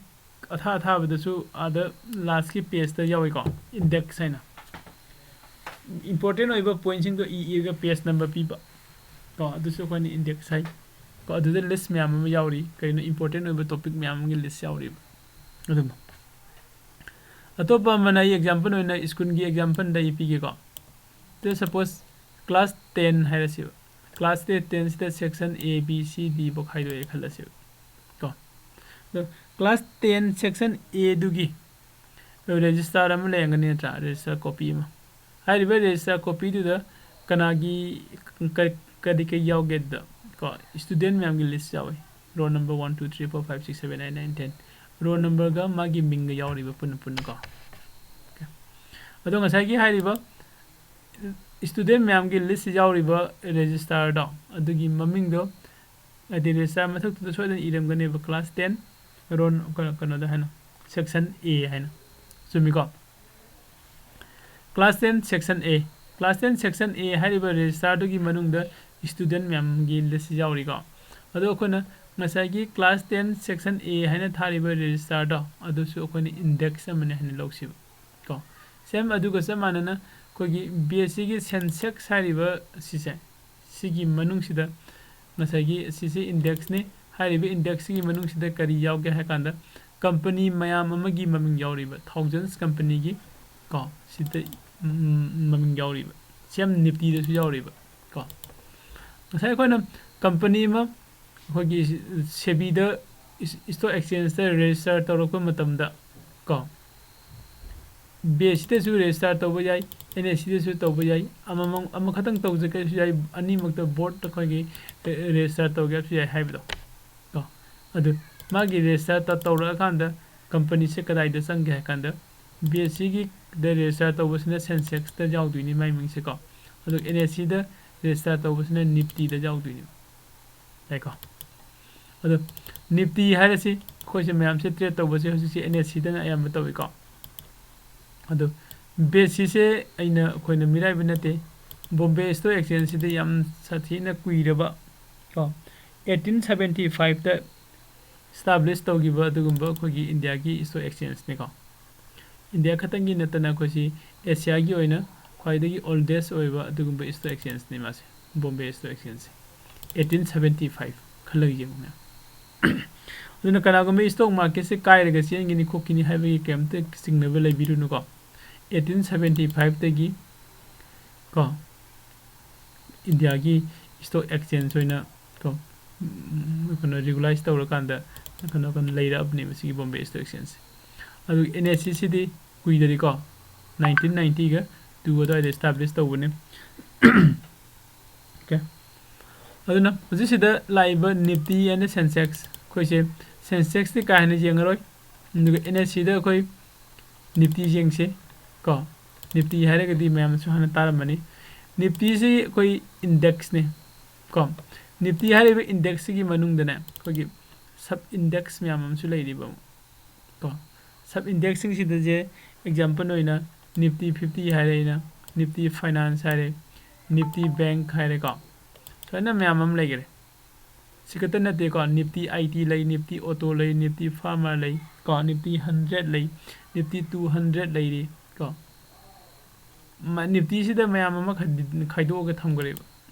ꯑꯊꯥ ꯑꯊꯥꯕꯗꯁꯨ ꯑꯥꯗ lastꯀꯤ pageꯇ ꯌꯥꯎꯏꯀꯣ, index ꯍꯥꯏꯅ꯫ Important ꯑꯣꯏꯕ pointꯁꯤꯡꯗꯣ ꯏ ꯏꯔꯒ page number ꯄꯤꯕ ꯀꯣ, ꯑꯗꯨꯁꯨ ꯑꯩꯈꯣꯏꯅ index ꯍꯥꯏ ꯀꯣ꯫ ꯑꯗꯨꯗ list ꯃꯌꯥꯝ ꯑꯃ ꯌꯥꯎꯔꯤ, ꯀꯔꯤꯅꯣ important ꯑꯣꯏꯕ topic ꯃꯌꯥꯝ ꯑꯃꯒꯤ list ꯌꯥꯎꯔꯤꯕ ꯑꯗꯨꯝꯕ꯫ ꯑꯇꯣꯞꯄ ꯑꯃꯅ ꯑꯩ example ꯑꯣꯏꯅ schoolꯒꯤ exampleꯗ ꯑꯩ ꯄꯤꯒꯦꯀꯣ꯫ Just suppose class ten ꯍꯥꯏꯔꯁꯤꯕ꯫ Class ten ꯁꯤꯗ section A, B, C, D ꯐꯥꯎ ꯈꯥꯏꯗꯣꯛꯑꯦ ꯈꯜꯂꯁꯦꯕ ꯀꯣ꯫ ꯑꯗꯣ class ten section A ꯗꯨꯒꯤ register ꯑꯃ ꯂꯩꯔꯝꯒꯅꯤ ꯅꯠꯇ꯭ꯔꯥ? Register copy ꯑꯃ꯫ ꯍꯥꯏꯔꯤꯕ register copy ꯗꯨꯗ ꯀꯅꯥꯒꯤ, ꯀ-, ꯀꯔꯤ ꯀꯔꯤ ꯌꯥꯎꯒꯦ ꯑꯗꯨꯗ ꯀꯣ, student ꯃꯌꯥꯝꯒꯤ list ꯌꯥꯎꯏ꯫ Roll number one, two, three, four, five, six, seven, eight, nine, ten꯫ Roll number ꯒ ꯃꯥꯒꯤ ꯃꯤꯡꯒ ꯌꯥꯎꯔꯤꯕ ꯄꯨꯟꯅ ꯄꯨꯟꯅ ꯀꯣ꯫ Okay꯫ ꯑꯗꯣ ꯉꯁꯥꯏꯒꯤ ꯍꯥꯏꯔꯤꯕ student ꯃꯌꯥꯝꯒꯤ list ꯌꯥꯎꯔꯤꯕ register ꯗꯣ ꯑꯗꯨꯒꯤ ꯃꯃꯤꯡꯗꯣ ꯍꯥꯏꯗꯤ register ꯃꯊꯛꯇꯨꯗ ꯁꯣꯏꯗꯅ ꯏꯔꯝꯒꯅꯦꯕ, class ten, roll, ꯀꯩꯅꯣ, ꯀꯩꯅꯣꯗ ꯍꯥꯏꯅ, section A ꯍꯥꯏꯅ꯫ ꯆꯨꯝꯃꯤꯀꯣ? Class ten section A꯫ Class ten section A ꯍꯥꯏꯔꯤꯕ register ꯗꯨꯒꯤ ꯃꯅꯨꯡꯗ student ꯃꯌꯥꯝꯒꯤ list ꯌꯥꯎꯔꯤꯀꯣ꯫ ꯑꯗꯣ ꯑꯩꯈꯣꯏꯅ ꯉꯁꯥꯏꯒꯤ class ten section A ꯍꯥꯏꯅ ꯊꯥꯔꯤꯕ register ꯗꯣ ꯑꯗꯨꯁꯨ ꯑꯩꯈꯣꯏꯅ index ꯑꯃꯅꯤ ꯍꯥꯏꯅ ꯂꯧꯁꯤꯕ ꯀꯣ꯫ Same ꯑꯗꯨꯒ ꯆꯞ ꯃꯥꯟꯅꯅ ꯑꯩꯈꯣꯏꯒꯤ B S C ꯒꯤ census ꯍꯥꯏꯔꯤꯕ ꯁꯤꯁꯦ, ꯁꯤꯒꯤ ꯃꯅꯨꯡꯁꯤꯗ ꯉꯁꯥꯏꯒꯤ ꯁꯤꯁꯦ index ꯅꯤ꯫ ꯍꯥꯏꯔꯤꯕ index ꯁꯤꯒꯤ ꯃꯅꯨꯡꯁꯤꯗ ꯀꯔꯤ ꯌꯥꯎꯒꯦ ꯍꯥꯏ ꯀꯥꯟꯗ, company ꯃꯌꯥꯝ ꯑꯃꯒꯤ ꯃꯃꯤꯡ ꯌꯥꯎꯔꯤꯕ, thousands company ꯒꯤ ꯀꯣ, ꯁꯤꯗ, ꯎꯝ, ꯃꯃꯤꯡ ꯌꯥꯎꯔꯤꯕ꯫ Same NIFTY ꯗꯁꯨ ꯌꯥꯎꯔꯤꯕ ꯀꯣ꯫ ꯉꯁꯥꯏ ꯑꯩꯈꯣꯏꯅ company ꯑꯃ ꯑꯩꯈꯣꯏꯒꯤ SEBI ꯗ, ꯏꯁ-, stock exchange ꯇ register ꯇꯧꯔꯛꯄ ꯃꯇꯝꯗ ꯀꯣ, B S E ꯗꯁꯨ register ꯇꯧꯕ ꯌꯥꯏ, N S E ꯗꯁꯨ ꯇꯧꯕ ꯌꯥꯏ, ꯑꯃꯃꯝ, ꯑꯃꯈꯛꯇꯪ ꯇꯧꯖꯒꯦꯁꯨ ꯌꯥꯏ, ꯑꯅꯤꯃꯛꯇ both ꯑꯩꯈꯣꯏꯒꯤ, ꯑꯦ, register ꯇꯧꯒꯦꯁꯨ ꯌꯥꯏ ꯍꯥꯏꯕꯗꯣ ꯀꯣ꯫ ꯑꯗꯨ ꯃꯥꯒꯤ register ꯇ-, ꯇꯧꯔꯛꯑꯀꯥꯟꯗ company ꯁꯦ ꯀꯗꯥꯏꯗ ꯆꯪꯒꯦ ꯍꯥꯏ ꯀꯥꯟꯗ, B S E ꯒꯤ ꯗ register ꯇꯧꯕꯁꯤꯅ census ꯇ ꯌꯥꯎꯗꯣꯏꯅꯤ ꯃꯥꯏ ꯃꯤꯡꯁꯦ ꯀꯣ꯫ ꯑꯗꯨ N S E ꯗ register ꯇꯧꯕꯁꯤꯅ NIFTY ꯗ ꯌꯥꯎꯗꯣꯏꯅꯤ꯫ ꯌꯥꯏꯀꯣ? ꯑꯗꯣ NIFTY ꯍꯥꯏꯔꯁꯤ, ꯑꯩꯈꯣꯏꯁꯦ ꯃꯌꯥꯝꯁꯦ trade ꯇꯧꯕꯁꯦ ꯍꯧꯖꯤꯛꯁꯦ N S E ꯗꯅ ꯑꯌꯥꯝꯕ ꯇꯧꯏꯀꯣ꯫ ꯑꯗꯣ B S E ꯁꯦ ꯑꯩꯅ, ꯑꯩꯈꯣꯏꯅ ꯃꯤꯔꯥꯏꯕ ꯅꯠꯇꯦ, Bombay Stock Exchange ꯁꯤꯗ ꯌꯥꯝ ꯁꯥꯊꯤꯅ ꯀꯨꯏꯔꯕ ꯀꯣ, eighteen seventy five ꯇ establish ꯇꯧꯈꯤꯕ ꯑꯗꯨꯒꯨꯝꯕ ꯑꯩꯈꯣꯏꯒꯤ India ꯒꯤ stock exchange ꯅꯤꯀꯣ꯫ India ꯈꯛꯇꯪꯒꯤ ꯅꯠꯇꯅ ꯑꯩꯈꯣꯏꯁꯤ Asia ꯒꯤ ꯑꯣꯏꯅ ꯈ꯭ꯋꯥꯏꯗꯒꯤ oldest ꯑꯣꯏꯕ ꯑꯗꯨꯒꯨꯝꯕ stock exchange ꯅꯤ ꯃꯥꯁꯦ, Bombay Stock Exchange ꯁꯦ꯫ Eighteen seventy five, ꯈꯜꯂꯒ ꯌꯦꯡꯉꯨꯅꯦ꯫ ꯑꯗꯨꯅ ꯀꯅꯥꯒꯨꯝꯕ stock market ꯁꯦ ꯀꯥꯏꯔꯒ ꯆꯦꯟꯒꯅꯤ ꯈꯣꯠꯀꯅꯤ ꯍꯥꯏꯕꯒꯤ ꯀꯩꯝꯇ ꯆꯤꯡꯅꯕ ꯂꯩꯕꯤꯔꯨꯅꯨꯀꯣ꯫ Eighteen seventy five ꯇꯒꯤ ꯀꯣ, ꯏꯟꯗꯤꯌꯥꯒꯤ stock exchange ꯑꯣꯏꯅ ꯀꯣ, ꯎꯝ, ꯀꯩꯅꯣ, regularize ꯇꯧꯔꯀꯥꯟꯗ ꯀꯩꯅꯣ, ꯀꯩꯅꯣ ꯂꯩꯔꯛꯑꯕꯅꯦꯕ ꯁꯤꯒꯤ Bombay Stock Exchange꯫ ꯑꯗꯨꯒ N S E ꯁꯤꯗꯤ ꯀꯨꯏꯗꯔꯤꯀꯣ, nineteen ninety-two ꯑꯗꯨꯋꯥꯏꯗ establish ꯇꯧꯕꯅꯦ꯫ Okay꯫ ꯑꯗꯨꯅ ꯍꯧꯖꯤꯛꯁꯤꯗ ꯂꯥꯛꯏꯕ Nifty and Sensex, ꯑꯩꯈꯣꯏꯁꯦ Sensexꯇꯤ ꯀꯥ ꯍꯦꯟꯅ ꯌꯦꯡꯉꯔꯣꯏ꯫ ꯑꯗꯨꯒ N S Eꯗ ꯑꯩꯈꯣꯏ Nifty ꯌꯦꯡꯁꯤ ꯀꯣ꯫ Nifty ꯍꯥꯏꯔꯒꯗꯤ ꯃꯌꯥꯝꯁꯨ ꯍꯥꯟꯅ ꯇꯥꯔꯝꯃꯅꯤ꯫ Niftyꯁꯤ ꯑꯩꯈꯣꯏ indexꯅꯤ ꯀꯣ꯫ Nifty ꯍꯥꯏꯔꯤꯕ indexꯁꯤꯒꯤ ꯃꯅꯨꯡꯗꯅꯦ, ꯑꯩꯈꯣꯏꯒꯤ sub index ꯃꯌꯥꯝ ꯑꯃꯁꯨ ꯂꯩꯔꯤꯕ ꯀꯣ꯫ Sub indexꯁꯤꯡꯁꯤꯗꯁꯦ example ꯑꯣꯏꯅ Nifty fifty ꯍꯥꯏꯔꯦ ꯑꯩꯅ, Nifty Finance ꯍꯥꯏꯔꯦ, Nifty Bank ꯍꯥꯏꯔꯦꯀꯣ꯫ ꯁꯨꯃꯥꯏꯅ ꯃꯌꯥꯝ ꯑꯃ ꯂꯩꯈꯔꯦ꯫ ꯁꯤ ꯈꯛꯇ ꯅꯠꯇꯦꯀꯣ, Nifty IT ꯂꯩ, Nifty Auto ꯂꯩ, Nifty Pharma ꯂꯩ ꯀꯣ, Nifty hundred ꯂꯩ, Nifty two hundred ꯂꯩꯔꯤ ꯀꯣ꯫ ꯃ-, Niftyꯁꯤꯗ ꯃꯌꯥꯝ ꯑꯃ ꯈꯥꯏꯗꯤ-, ꯈꯥꯏꯗꯣꯛꯑꯒ ꯊꯝꯈ꯭ꯔꯦꯕ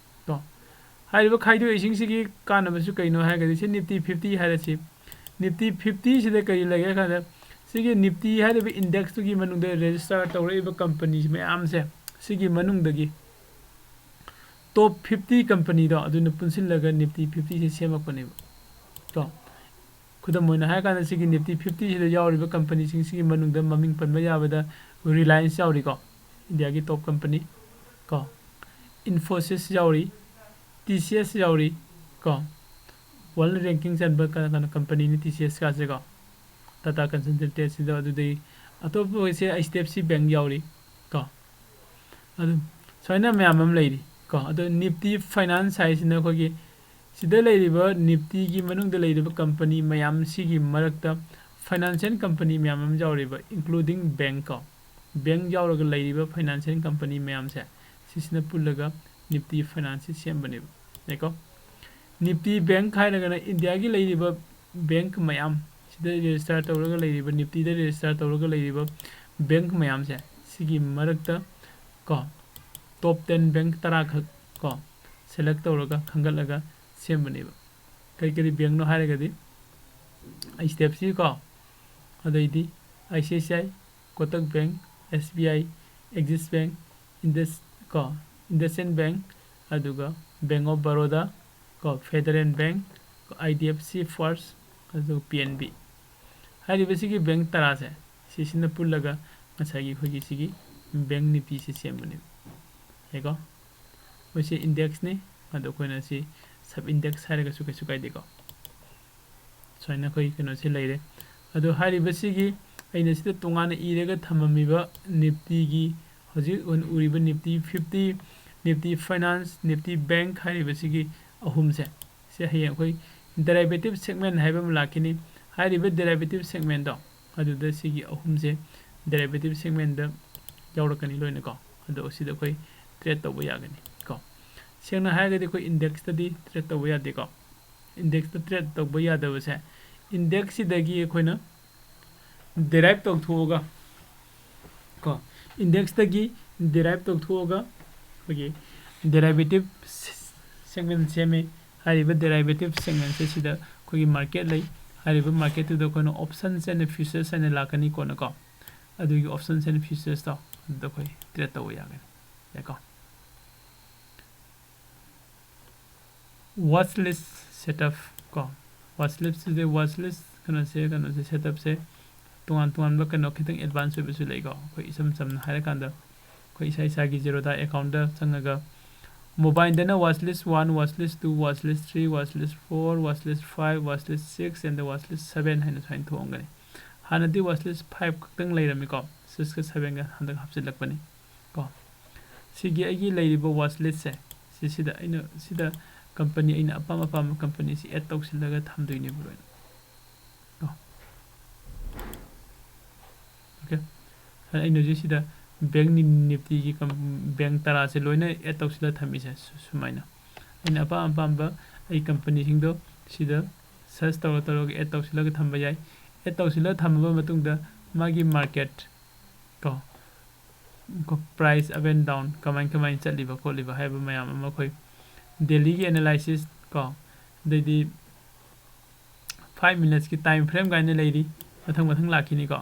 ꯀꯣ꯫ ꯍꯥꯏꯔꯤꯕ ꯈꯥꯏꯗꯣꯛꯏꯁꯤꯡꯁꯤꯒꯤ ꯀꯥꯟꯅꯕꯁꯨ ꯀꯩꯅꯣ ꯍꯥꯏꯔꯒꯗꯤ, ꯁꯤ Nifty fifty ꯍꯥꯏꯔꯁꯤ, Nifty fiftyꯁꯤꯗ ꯀꯔꯤ ꯂꯩꯒꯦ ꯍꯥꯏ ꯀꯥꯟꯗ, ꯁꯤꯒꯤ Nifty ꯍꯥꯏꯔꯤꯕ indexꯇꯨꯒꯤ ꯃꯅꯨꯡꯗ register ꯇꯧꯔꯛꯏꯕ companies ꯃꯌꯥꯝꯁꯦ, ꯁꯤꯒꯤ ꯃꯅꯨꯡꯗꯒꯤ top fifty companyꯗꯣ ꯑꯗꯨꯅ ꯄꯨꯟꯁꯤꯜꯂꯒ Nifty fiftyꯁꯦ ꯁꯦꯝꯃꯛꯄꯅꯦꯕ ꯀꯣ꯫ ꯈꯨꯗꯝ ꯑꯣꯏꯅ ꯍꯥꯏꯔꯀꯥꯟꯗ, ꯁꯤꯒꯤ Nifty fiftyꯁꯤꯗ ꯌꯥꯎꯔꯤꯕ companyꯁꯤꯡꯁꯤꯒꯤ ꯃꯅꯨꯡꯗ ꯃꯃꯤꯡ ꯄꯟꯕ ꯌꯥꯕꯗ Reliance ꯌꯥꯎꯔꯤꯀꯣ, ꯏꯟꯗꯤꯌꯥꯒꯤ top company ꯀꯣ, Infosys ꯌꯥꯎꯔꯤ, TCS ꯌꯥꯎꯔꯤ ꯀꯣ꯫ World ranking ꯆꯟꯕ ꯀ-, ꯀꯩꯅꯣ, companyꯅꯤ TCS ꯀꯥꯁꯦꯀꯣ, Tata Consultancyꯗ꯫ ꯑꯗꯨꯗꯩ ꯑꯇꯣꯞꯄꯁꯦ HDFC Bank ꯌꯥꯎꯔꯤ ꯀꯣ꯫ ꯑꯗꯨꯝ ꯁꯨꯃꯥꯏꯅ ꯃꯌꯥꯝ ꯑꯃ ꯂꯩꯔꯤ ꯀꯣ꯫ ꯑꯗꯣ Nifty Finance ꯍꯥꯏꯁꯤꯅ ꯑꯩꯈꯣꯏꯒꯤ ꯁꯤꯗ ꯂꯩꯔꯤꯕ Niftyꯒꯤ ꯃꯅꯨꯡꯗ ꯂꯩꯔꯤꯕ company ꯃꯌꯥꯝꯁꯤꯒꯤ ꯃꯔꯛꯇ financial company ꯃꯌꯥꯝ ꯑꯃ ꯌꯥꯎꯔꯤꯕ, including bank ꯀꯣ꯫ Bank ꯌꯥꯎꯔꯒ ꯂꯩꯔꯤꯕ financial company ꯃꯌꯥꯝꯁꯦ, ꯁꯤꯁꯤꯅ ꯄꯨꯜꯂꯒ Nifty Finance ꯁꯦꯝꯕꯅꯦꯕ꯫ ꯌꯥꯏꯀꯣ? Nifty Bank ꯍꯥꯏꯔꯒꯅ ꯏꯟꯗꯤꯌꯥꯒꯤ ꯂꯩꯔꯤꯕ bank ꯃꯌꯥꯝ, ꯁꯤꯗ register ꯇꯧꯔꯒ ꯂꯩꯔꯤꯕ, Niftyꯗ register ꯇꯧꯔꯒ ꯂꯩꯔꯤꯕ bank ꯃꯌꯥꯝꯁꯦ, ꯁꯤꯒꯤ ꯃꯔꯛꯇ ꯀꯣ, top ten bank ꯇꯔꯥ ꯈꯛ ꯀꯣ, select ꯇꯧꯔꯒ ꯈꯟꯒꯠꯂꯒ ꯁꯦꯝꯕꯅꯦꯕ꯫ ꯀꯔꯤ ꯀꯔꯤ bankꯅꯣ ꯍꯥꯏꯔꯒꯗꯤ, HDFC ꯀꯣ, ꯑꯗꯩꯗꯤ ICICI, Kotak Bank, SBI, Axis Bank, Indus ꯀꯣ, IndusInd Bank, ꯑꯗꯨꯒ Bank of Baroda, ꯀꯣ, Federal Bank, ꯀꯣ, I D F C First, ꯑꯗꯨꯒ P N B꯫ ꯍꯥꯏꯔꯤꯕꯁꯤꯒꯤ ꯕꯦꯡꯛ ꯇꯔꯥꯁꯦ ꯁꯤꯁꯤꯅ ꯄꯨꯜꯂꯒ ꯉꯁꯥꯏꯒꯤ ꯑꯩꯈꯣꯏꯒꯤ ꯁꯤꯒꯤ ꯕꯦꯡꯛ ꯅꯤꯐꯇꯤꯁꯦ ꯁꯦꯝꯕꯅꯦꯕ꯫ ꯌꯥꯏꯀꯣ? ꯃꯣꯏꯁꯦ ꯏꯟꯗꯦꯛꯁꯅꯤ, ꯑꯗꯣ ꯑꯩꯈꯣꯏꯅ ꯁꯤ ꯁꯕ ꯏꯟꯗꯦꯛꯁ ꯍꯥꯏꯔꯒꯁꯨ ꯀꯩꯁꯨ ꯀꯥꯏꯗꯦꯀꯣ꯫ ꯁꯨꯃꯥꯏꯅ ꯑꯩꯈꯣꯏ ꯀꯩꯅꯣꯁꯦ ꯂꯩꯔꯦ꯫ ꯑꯗꯣ ꯍꯥꯏꯔꯤꯕꯁꯤꯒꯤ ꯑꯩꯅ ꯁꯤꯗ ꯇꯣꯉꯥꯟꯅ ꯏꯔꯒ ꯊꯝꯃꯝꯃꯤꯕ ꯅꯤꯐꯇꯤꯒꯤ, ꯍꯧꯖꯤꯛ ꯑꯣꯏꯅ ꯎꯔꯤꯕ Nifty fifty, Nifty finance, Nifty bank ꯍꯥꯏꯔꯤꯕꯁꯤꯒꯤ ꯑꯍꯨꯝꯁꯦ, ꯁꯤ ꯍꯌꯦꯡ ꯑꯩꯈꯣꯏ ꯗꯦꯔꯥꯏꯚꯦꯇꯤꯞ ꯁꯦꯒꯃꯦꯟ ꯍꯥꯏꯕ ꯑꯃ ꯂꯥꯛꯈꯤꯅꯤ꯫ ꯍꯥꯏꯔꯤꯕ ꯗꯦꯔꯥꯏꯚꯦꯇꯤꯞ ꯁꯦꯒꯃꯦꯟꯗꯣ ꯑꯗꯨꯗ ꯁꯤꯒꯤ ꯑꯍꯨꯝꯁꯦ ꯗꯦꯔꯥꯏꯚꯦꯇꯤꯞ ꯁꯦꯒꯃꯦꯟꯗ ꯌꯥꯎꯔꯛꯀꯅꯤ ꯂꯣꯏꯅꯀꯣ꯫ ꯑꯗꯣ ꯁꯤꯗ ꯑꯩꯈꯣꯏ ꯇ꯭ꯔꯦꯠ ꯇꯧꯕ ꯌꯥꯒꯅꯤ ꯀꯣ꯫ ꯁꯦꯡꯅ ꯍꯥꯏꯔꯒꯗꯤ ꯑꯩꯈꯣꯏ ꯏꯟꯗꯦꯛꯁꯇꯗꯤ ꯇ꯭ꯔꯦꯠ ꯇꯧꯕ ꯌꯥꯗꯦꯀꯣ꯫ ꯏꯟꯗꯦꯛꯁꯇ ꯇ꯭ꯔꯦꯠ ꯇꯧꯕ ꯌꯥꯗꯕꯁꯦ, ꯏꯟꯗꯦꯛꯁꯁꯤꯗꯒꯤ ꯑꯩꯈꯣꯏꯅ ꯗꯦꯔꯥꯏꯚ ꯇꯧꯊꯣꯛꯑꯒ ꯀꯣ, ꯏꯟꯗꯦꯛꯁꯇꯒꯤ ꯗꯦꯔꯥꯏꯚ ꯇꯧꯊꯣꯛꯑꯒ ꯑꯩꯈꯣꯏꯒꯤ ꯗꯦꯔꯥꯏꯚꯦꯇꯤꯞ ꯁꯦꯒꯃꯦꯟ ꯁꯦꯝꯃꯤ꯫ ꯍꯥꯏꯔꯤꯕ ꯗꯦꯔꯥꯏꯚꯦꯇꯤꯞ ꯁꯦꯒꯃꯦꯟꯁꯦ ꯁꯤꯗ ꯑꯩꯈꯣꯏꯒꯤ ꯃꯥꯔꯀꯦꯠ ꯂꯩ꯫ ꯍꯥꯏꯔꯤꯕ ꯃꯥꯔꯀꯦꯠꯇꯨꯗ ꯑꯩꯈꯣꯏꯅ ꯑꯣꯞꯁꯟꯁ ꯑꯦꯟ ꯐ꯭ꯌꯨꯆꯔꯁ ꯍꯥꯏꯅ ꯂꯥꯛꯀꯅꯤ ꯀꯣꯟꯅꯀꯣ꯫ ꯑꯗꯨꯒꯤ ꯑꯣꯞꯁꯟꯁ ꯑꯦꯟ ꯐ꯭ꯌꯨꯆꯔꯁꯇꯣ ꯑꯗꯨꯗ ꯑꯩꯈꯣꯏ ꯇ꯭ꯔꯦꯠ ꯇꯧꯕ ꯌꯥꯒꯅꯤ꯫ ꯌꯥꯏꯀꯣ? ꯋꯥꯆ ꯂꯤꯁ ꯁꯦꯠ ꯑꯞ ꯀꯣ꯫ ꯋꯥꯆ ꯂꯤꯁꯁꯤꯗꯤ, ꯋꯥꯆ ꯂꯤꯁ ꯀꯩꯅꯣꯁꯦ, ꯀꯩꯅꯣꯁꯦ, ꯁꯦꯠ ꯑꯞꯁꯦ ꯇꯣꯉꯥꯟ ꯇꯣꯉꯥꯟꯕ ꯀꯩꯅꯣ ꯈꯤꯇꯪ ꯑꯦꯗꯚꯥꯟꯁ ꯑꯣꯏꯕꯁꯨ ꯂꯩꯀꯣ꯫ ꯑꯩꯈꯣꯏ ꯏꯁꯝ ꯁꯝꯅ ꯍꯥꯏꯔꯀꯥꯟꯗ ꯑꯩꯈꯣꯏ ꯏꯁꯥ ꯏꯁꯥꯒꯤ ꯖꯦꯔꯣꯗꯥ ꯑꯦꯀꯥꯎꯟꯗ ꯆꯪꯉꯒ ꯃꯣꯕꯥꯏꯜꯗꯅ watchlist one, watchlist two, watchlist three, watchlist four, watchlist five, watchlist six and watchlist seven ꯍꯥꯏꯅ ꯁꯨꯃꯥꯏꯅ ꯊꯣꯛꯑꯝꯒꯅꯤ꯫ ꯍꯥꯟꯅꯗꯤ ꯋꯥꯆ ꯂꯤꯁ ꯐꯥꯏꯚ ꯈꯛꯇꯪ ꯂꯩꯔꯝꯃꯤꯀꯣ, ꯁꯤꯛꯁꯀ ꯁꯚꯦꯟꯒ ꯍꯟꯗꯛ ꯍꯥꯞꯆꯤꯜꯂꯛꯄꯅꯤ ꯀꯣ꯫ ꯁꯤꯒꯤ ꯑꯩꯒꯤ ꯂꯩꯔꯤꯕ ꯋꯥꯆ ꯂꯤꯁꯁꯦ, ꯁꯤꯁꯤꯗ ꯑꯩꯅ ꯁꯤꯗ ꯀꯝꯄꯅꯤ, ꯑꯩꯅ ꯑꯄꯥꯝ ꯑꯄꯥꯝꯕ ꯀꯝꯄꯅꯤꯁꯤ ꯑꯦꯗ ꯇꯧꯁꯤꯜꯂꯒ ꯊꯝꯗꯣꯏꯅꯦꯕ ꯂꯣꯏꯅ ꯀꯣ꯫ ꯑꯣꯀꯦ, ꯑꯩꯅ ꯍꯧꯖꯤꯛ ꯁꯤꯗ ꯕꯦꯡꯛ ꯅꯤ-, ꯅꯤꯐꯇꯤꯒꯤ ꯀꯝ-, ꯕꯦꯡꯛ ꯇꯔꯥꯁꯦ ꯂꯣꯏꯅ ꯑꯦꯗ ꯇꯧꯁꯤꯜꯂꯒ ꯊꯝꯃꯤꯁꯦ ꯁꯨ-, ꯁꯨꯃꯥꯏꯅ꯫ ꯑꯩꯅ ꯑꯄꯥꯝ ꯑꯄꯥꯝꯕ ꯑꯩ ꯀꯝꯄꯅꯤꯁꯤꯡꯗꯣ ꯁꯤꯗ ꯁꯔꯆ ꯇꯧꯔ ꯇꯧꯔꯒ ꯑꯦꯗ ꯇꯧꯁꯤꯜꯂꯒ ꯊꯝꯕ ꯌꯥꯏ꯫ ꯑꯦꯗ ꯇꯧꯁꯤꯜꯂꯒ ꯊꯝꯃꯕ ꯃꯇꯨꯡꯗ ꯃꯥꯒꯤ ꯃꯥꯔꯀꯦꯠ ꯀꯣ, ꯀꯣ, ꯄ꯭ꯔꯥꯏꯁ ꯑꯞ ꯑꯦꯟ ꯗꯥꯎꯟ ꯀꯃꯥꯏ ꯀꯃꯥꯏꯅ ꯆꯠꯂꯤꯕ ꯈꯣꯠꯂꯤꯕ ꯍꯥꯏꯕ ꯃꯌꯥꯝ ꯑꯃ ꯑꯩꯈꯣꯏ ꯗꯦꯂꯤꯒꯤ ꯑꯦꯅꯥꯂꯥꯏꯁꯤꯁ ꯀꯣ, ꯑꯗꯩꯗꯤ ꯐꯥꯏꯚ ꯃꯤꯅꯠꯁꯀꯤ ꯇꯥꯏꯝ ꯐ꯭ꯔꯦꯝ ꯀꯥꯏꯅ ꯂꯩꯔꯤ, ꯃꯊꯪ ꯃꯊꯪ ꯂꯥꯛꯈꯤꯅꯤꯀꯣ꯫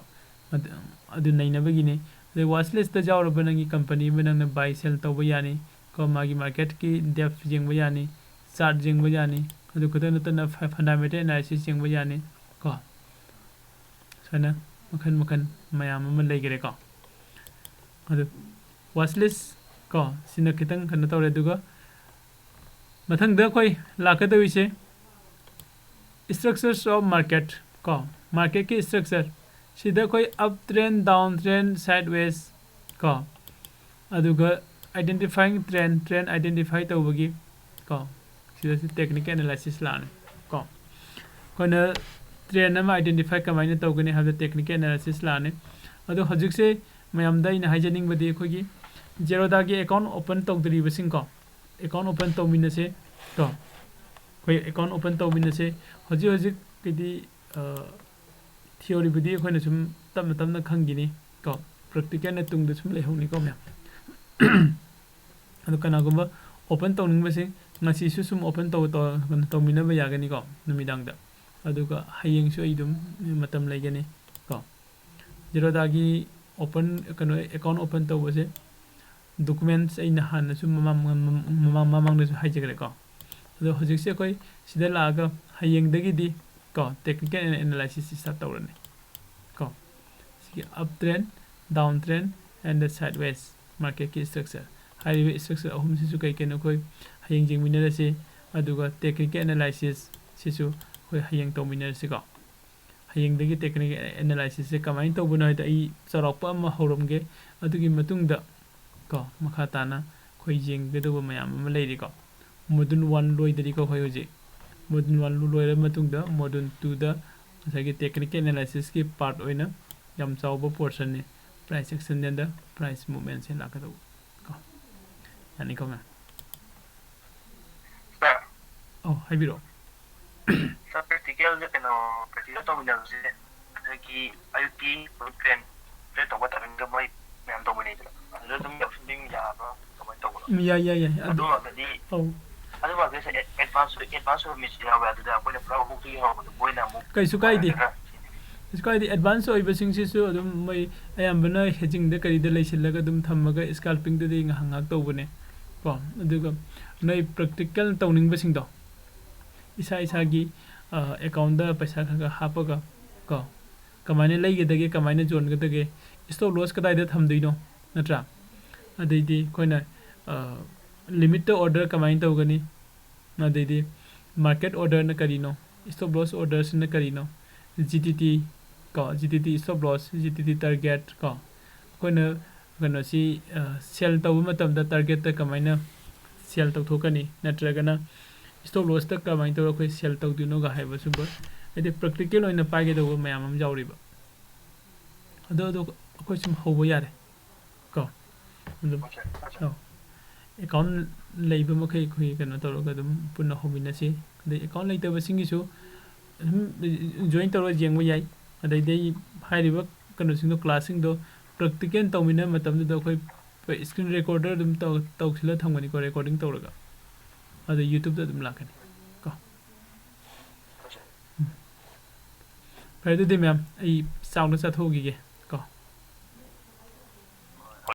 ꯑꯗꯨ, ꯑꯗꯨ ꯅꯩꯅꯕꯒꯤꯅꯤ꯫ ꯑꯗꯩ ꯋꯥꯆ ꯂꯤꯁꯇ ꯌꯥꯎꯔꯕ ꯅꯪꯒꯤ ꯀꯝꯄꯅꯤ ꯑꯃ ꯅꯪꯅ ꯕꯥꯏ ꯁꯦꯜ ꯇꯧꯕ ꯌꯥꯅꯤ꯫ ꯀꯣ, ꯃꯥꯒꯤ marketꯀꯤ depth ꯌꯦꯡꯕ ꯌꯥꯅꯤ, chart ꯌꯦꯡꯕ ꯌꯥꯅꯤ, ꯑꯗꯨ ꯈꯛꯇ ꯅꯠꯇꯅ ꯐ-, fundamental analysis ꯌꯦꯡꯕ ꯌꯥꯅꯤ ꯀꯣ꯫ ꯁꯨꯃꯥꯏꯅ ꯃꯈꯜ ꯃꯈꯜ ꯃꯌꯥꯝ ꯑꯃ ꯂꯩꯈꯔꯦꯀꯣ꯫ ꯑꯗꯨ watch list ꯀꯣ, ꯁꯤꯅ ꯈꯤꯇꯪ ꯀꯩꯅꯣ ꯇꯧꯔꯦ꯫ ꯑꯗꯨꯒ ꯃꯊꯪꯗ ꯑꯩꯈꯣꯏ ꯂꯥꯛꯀꯗꯧꯔꯤꯁꯦ structures of market ꯀꯣ, marketꯀꯤ structure꯫ ꯁꯤꯗ ꯑꯩꯈꯣꯏ up trend, down trend, sideways ꯀꯣ, ꯑꯗꯨꯒ identifying trend, trend identify ꯇꯧꯕꯒꯤ ꯀꯣ, ꯁꯤꯗꯁꯨ technical analysis ꯂꯥꯛꯑꯅꯤ ꯀꯣ꯫ ꯑꯩꯈꯣꯏꯅ trend ꯑꯃ identify ꯀꯃꯥꯏꯅ ꯇꯧꯒꯅꯤ ꯍꯥꯏꯕꯗ technical analysis ꯂꯥꯛꯑꯅꯤ꯫ ꯑꯗꯣ ꯍꯧꯖꯤꯛꯁꯦ ꯃꯌꯥꯝꯗ ꯑꯩꯅ ꯍꯥꯏꯖꯅꯤꯡꯕꯗꯤ ꯑꯩꯈꯣꯏꯒꯤ Zerodhaꯒꯤ account open ꯇꯧꯗ꯭ꯔꯤꯕꯁꯤꯡ ꯀꯣ, account open ꯇꯧꯃꯤꯟꯅꯁꯦ ꯀꯣ꯫ ꯑꯩꯈꯣꯏ account open ꯇꯧꯃꯤꯟꯅꯁꯦ꯫ ꯍꯧꯖꯤꯛ ꯍꯧꯖꯤꯛꯀꯤꯗꯤ, ꯑ, theoryꯕꯨꯗꯤ ꯑꯩꯈꯣꯏꯅ ꯁꯨꯝ ꯇꯞꯅ ꯇꯞꯅ ꯈꯪꯈꯤꯅꯤ ꯀꯣ, practicalꯅ ꯇꯨꯡꯗ ꯁꯨꯝ ꯂꯩꯍꯧꯅꯤꯀꯣ ꯃꯌꯥꯝ꯫ ꯑꯗꯣ ꯀꯅꯥꯒꯨꯝꯕ open ꯇꯧꯅꯤꯡꯕꯁꯦ ꯉꯁꯤꯁꯨ ꯁꯨꯝ open ꯇꯧ-, ꯇꯧ-, ꯀꯩꯅꯣ ꯇꯧꯃꯤꯟꯅꯕ ꯌꯥꯒꯅꯤꯀꯣ ꯅꯨꯃꯤꯗꯥꯡꯗ꯫ ꯑꯗꯨꯒ ꯍꯌꯦꯡꯁꯨ ꯑꯩ ꯑꯗꯨꯝ ꯃꯇꯝ ꯂꯩꯒꯅꯤ ꯀꯣ꯫ Zerodhaꯒꯤ open, ꯀꯩꯅꯣ, account open ꯇꯧꯕꯁꯦ documents ꯑꯩꯅ ꯍꯥꯟꯅꯁꯨ ꯃꯃꯥꯡ, ꯃꯃꯥꯡ, ꯃꯃꯥꯡꯗꯁꯨ ꯍꯥꯏꯖꯈ꯭ꯔꯦꯀꯣ꯫ ꯑꯗꯣ ꯍꯧꯖꯤꯛꯁꯦ ꯑꯩꯈꯣꯏ ꯁꯤꯗ ꯂꯥꯛꯑꯒ ꯍꯌꯦꯡꯗꯒꯤꯗꯤ ꯀꯣ, technical analysis start ꯇꯧꯔꯅꯤ ꯀꯣ꯫ ꯁꯤꯒꯤ up trend, down trend and the sideways marketꯀꯤ structure ꯍꯥꯏꯔꯤꯕ structure ꯑꯍꯨꯝꯁꯤꯁꯨ ꯀꯩ ꯀꯩꯅꯣ ꯑꯩꯈꯣꯏ ꯍꯌꯦꯡ ꯌꯦꯡꯃꯤꯟꯅꯔꯁꯤ꯫ ꯑꯗꯨꯒ technical analysis ꯁꯤꯁꯨ ꯑꯩꯈꯣꯏ ꯍꯌꯦꯡ ꯇꯧꯃꯤꯟꯅꯔꯁꯤꯀꯣ꯫ ꯍꯌꯦꯡꯗꯒꯤ technical analysisꯁꯦ ꯀꯃꯥꯏꯅ ꯇꯧꯕꯅꯣ ꯍꯥꯏꯗꯣ ꯑꯩ ꯆꯥꯎꯔꯥꯛꯄ ꯑꯃ ꯍꯧꯔꯝꯒꯦ꯫ ꯑꯗꯨꯒꯤ ꯃꯇꯨꯡꯗ ꯀꯣ, ꯃꯈꯥ ꯇꯥꯅ ꯑꯩꯈꯣꯏ ꯌꯦꯡꯒꯗꯧꯕ ꯃꯌꯥꯝ ꯑꯃ ꯂꯩꯔꯤꯀꯣ꯫ Module one ꯂꯣꯏꯗ꯭ꯔꯤꯀꯣ ꯑꯩꯈꯣꯏ ꯍꯧꯖꯤꯛ꯫ Module one ꯂꯣꯏꯔꯕ ꯃꯇꯨꯡꯗ module twoꯗ ꯉꯁꯥꯏꯒꯤ technical analysisꯀꯤ part ꯑꯣꯏꯅ ꯌꯥꯝ ꯆꯥꯎꯕ portionꯅꯤ, price action and price movementꯁꯦ ꯂꯥꯛꯀꯗꯧꯕ ꯀꯣ꯫ ꯌꯥꯅꯤꯀꯣ ꯃꯦꯝ? Sir꯫ ꯑꯧ, ꯍꯥꯏꯕꯤꯔꯛꯑꯣ꯫ Sir, practicalꯁꯦ ꯀꯩꯅꯣ, practical ꯇꯧꯃꯤꯟꯅꯕꯁꯦ ꯉꯁꯥꯏꯒꯤ ꯑꯌꯨꯛꯀꯤ trend, trade ꯇꯧꯕ timingꯗ ꯃꯣꯏ ꯃꯌꯥꯝ ꯇꯧꯃꯤꯟꯅꯩꯗꯅ, ꯑꯗꯨꯗ ꯑꯗꯨꯝ ꯌꯥꯎꯁꯟꯕꯤꯕ ꯌꯥꯕ꯭ꯔꯥ, ꯀꯃꯥꯏꯅ ꯇꯧꯕꯅꯣ? ꯎꯝ, ꯌꯥꯏ, ꯌꯥꯏ, ꯌꯥꯏ꯫ ꯑꯗꯨ ꯑꯗꯨ ꯑꯣꯏꯔꯒꯗꯤ, ꯑꯧ꯫ ꯑꯗꯨ ꯑꯣꯏꯔꯒꯗꯤ sir, advance, advance ꯑꯣꯏꯕ ꯃꯤꯁꯨ ꯌꯥꯎꯋꯦ, ꯑꯗꯨꯗ ꯑꯩꯈꯣꯏꯅ ꯄꯨꯔꯥ ꯃꯀꯣꯛꯇꯒꯤ ꯍꯧꯔꯛꯄꯗꯣ ꯃꯣꯏꯅ ꯑꯃꯨꯛ ꯀꯩꯁꯨ ꯀꯥꯏꯗꯦ꯫ ꯃꯥꯟꯅꯒꯗ꯭ꯔꯥ ꯁꯤꯅꯤ꯫ ꯀꯩꯁꯨ ꯀꯥꯏꯗꯦ꯫ Advance ꯑꯣꯏꯕꯁꯤꯡꯁꯤꯁꯨ ꯑꯗꯨꯝ ꯃꯣꯏ ꯑꯌꯥꯝꯕꯅ hedgingꯗ ꯀꯔꯤꯗ ꯂꯩꯁꯤꯜꯂꯒ ꯑꯗꯨꯝ ꯊꯝꯃꯒ scalpingꯗꯨꯗꯤ ꯉꯥꯏꯍꯥꯛ ꯉꯥꯏꯍꯥꯛ ꯇꯧꯕꯅꯦ꯫ ꯀꯣ, ꯑꯗꯨꯒ ꯅꯣꯏ ꯄ꯭ꯔꯦꯛꯇꯤꯀꯦꯜ ꯇꯧꯅꯤꯡꯕꯁꯤꯡꯗꯣ ꯏꯁꯥ ꯏꯁꯥꯒꯤ ꯑꯦꯀꯥꯎꯟꯗ ꯄꯩꯁꯥ ꯈꯔ ꯈꯔ ꯍꯥꯞꯄꯒ ꯀꯣ, ꯀꯃꯥꯏꯅ ꯂꯩꯒꯗꯒꯦ, ꯀꯃꯥꯏꯅ ꯌꯣꯟꯒꯗꯒꯦ, ꯏꯁꯇꯣꯞ ꯂꯣꯁ ꯀꯗꯥꯏꯗ ꯊꯝꯗꯣꯏꯅꯣ, ꯅꯠꯇ꯭ꯔꯥ? ꯑꯗꯩꯗꯤ ꯑꯩꯈꯣꯏꯅ ꯂꯤꯃꯤꯠꯇ ꯑꯣꯔꯗꯔ ꯀꯃꯥꯏꯅ ꯇꯧꯒꯅꯤ, ꯑꯗꯩꯗꯤ ꯃꯥꯔꯀꯦꯠ ꯑꯣꯔꯗꯔꯅ ꯀꯔꯤꯅꯣ, ꯏꯁꯇꯣꯞ ꯂꯣꯁ ꯑꯣꯔꯗꯔꯁꯤꯅ ꯀꯔꯤꯅꯣ, ꯖꯤ ꯇꯤ ꯇꯤ ꯀꯣ, G T T stop loss, G T T target ꯀꯣ, ꯑꯩꯈꯣꯏꯅ ꯀꯩꯅꯣꯁꯤ ꯁꯦꯜ ꯇꯧꯕ ꯃꯇꯝꯗ ꯇꯥꯔꯒꯦꯠꯇ ꯀꯃꯥꯏꯅ ꯁꯦꯜ ꯇꯧꯊꯣꯛꯀꯅꯤ, ꯅꯠꯇ꯭ꯔꯒꯅ ꯏꯁꯇꯣꯞ ꯂꯣꯁꯇ ꯀꯃꯥꯏꯅ ꯇꯧꯔꯒ ꯑꯩꯈꯣꯏ ꯁꯦꯜ ꯇꯧꯗꯣꯏꯅꯣꯒ ꯍꯥꯏꯕ ꯁꯨꯝꯕ, ꯍꯥꯏꯗꯤ ꯄ꯭ꯔꯦꯛꯇꯤꯀꯦꯜ ꯑꯣꯏꯅ ꯄꯥꯏꯒꯗꯧꯕ ꯃꯌꯥꯝ ꯑꯃ ꯌꯥꯎꯔꯤꯕ꯫ ꯑꯗꯣ ꯑꯗꯣ ꯑꯩꯈꯣꯏ ꯁꯨꯝ ꯍꯧꯕ ꯌꯥꯔꯦ ꯀꯣ꯫ ꯑꯗꯨꯝ ꯑꯧ, ꯑꯦꯀꯥꯎꯟ ꯂꯩꯕ ꯃꯈꯩ ꯑꯩꯈꯣꯏ ꯀꯩꯅꯣ ꯇꯧꯔꯒ ꯑꯗꯨꯝ ꯄꯨꯟꯅ ꯍꯧꯃꯤꯟꯅꯁꯤ꯫ ꯑꯗꯩ ꯑꯦꯀꯥꯎꯟ ꯂꯩꯇꯕꯁꯤꯡꯒꯤꯁꯨ ꯑꯗꯨꯝ ꯖꯣꯏꯟ ꯇꯧꯔꯒ ꯌꯦꯡꯕ ꯌꯥꯏ꯫ ꯑꯗꯩꯗꯤ ꯑꯩ ꯍꯥꯏꯔꯤꯕ ꯀꯩꯅꯣꯁꯤꯡꯗꯣ, ꯀ꯭ꯂꯥꯁꯁꯤꯡꯗꯣ ꯄ꯭ꯔꯦꯛꯇꯤꯀꯦꯜ ꯇꯧꯃꯤꯟꯅꯕ ꯃꯇꯝꯗꯨꯗ ꯑꯩꯈꯣꯏ ꯁ꯭ꯀ꯭ꯔꯤꯟ ꯔꯦꯀꯣꯔꯗꯔ ꯑꯗꯨꯝ ꯇꯧ-, ꯇꯧꯁꯤꯜꯂ ꯊꯝꯒꯅꯤꯀꯣ, ꯔꯦꯀꯣꯔꯗꯤꯡ ꯇꯧꯔꯒ꯫ ꯑꯗ ꯌꯨꯇ꯭ꯌꯨꯕꯇ ꯑꯗꯨꯝ ꯂꯥꯛꯀꯅꯤ ꯀꯣ꯫ ꯎꯝ꯫ ꯐꯔꯦ, ꯑꯗꯨꯗꯤ ꯃꯦꯝ, ꯑꯩ ꯆꯥꯛ ꯑꯝꯇ ꯆꯥꯊꯣꯛꯎꯈꯤꯒꯦ꯫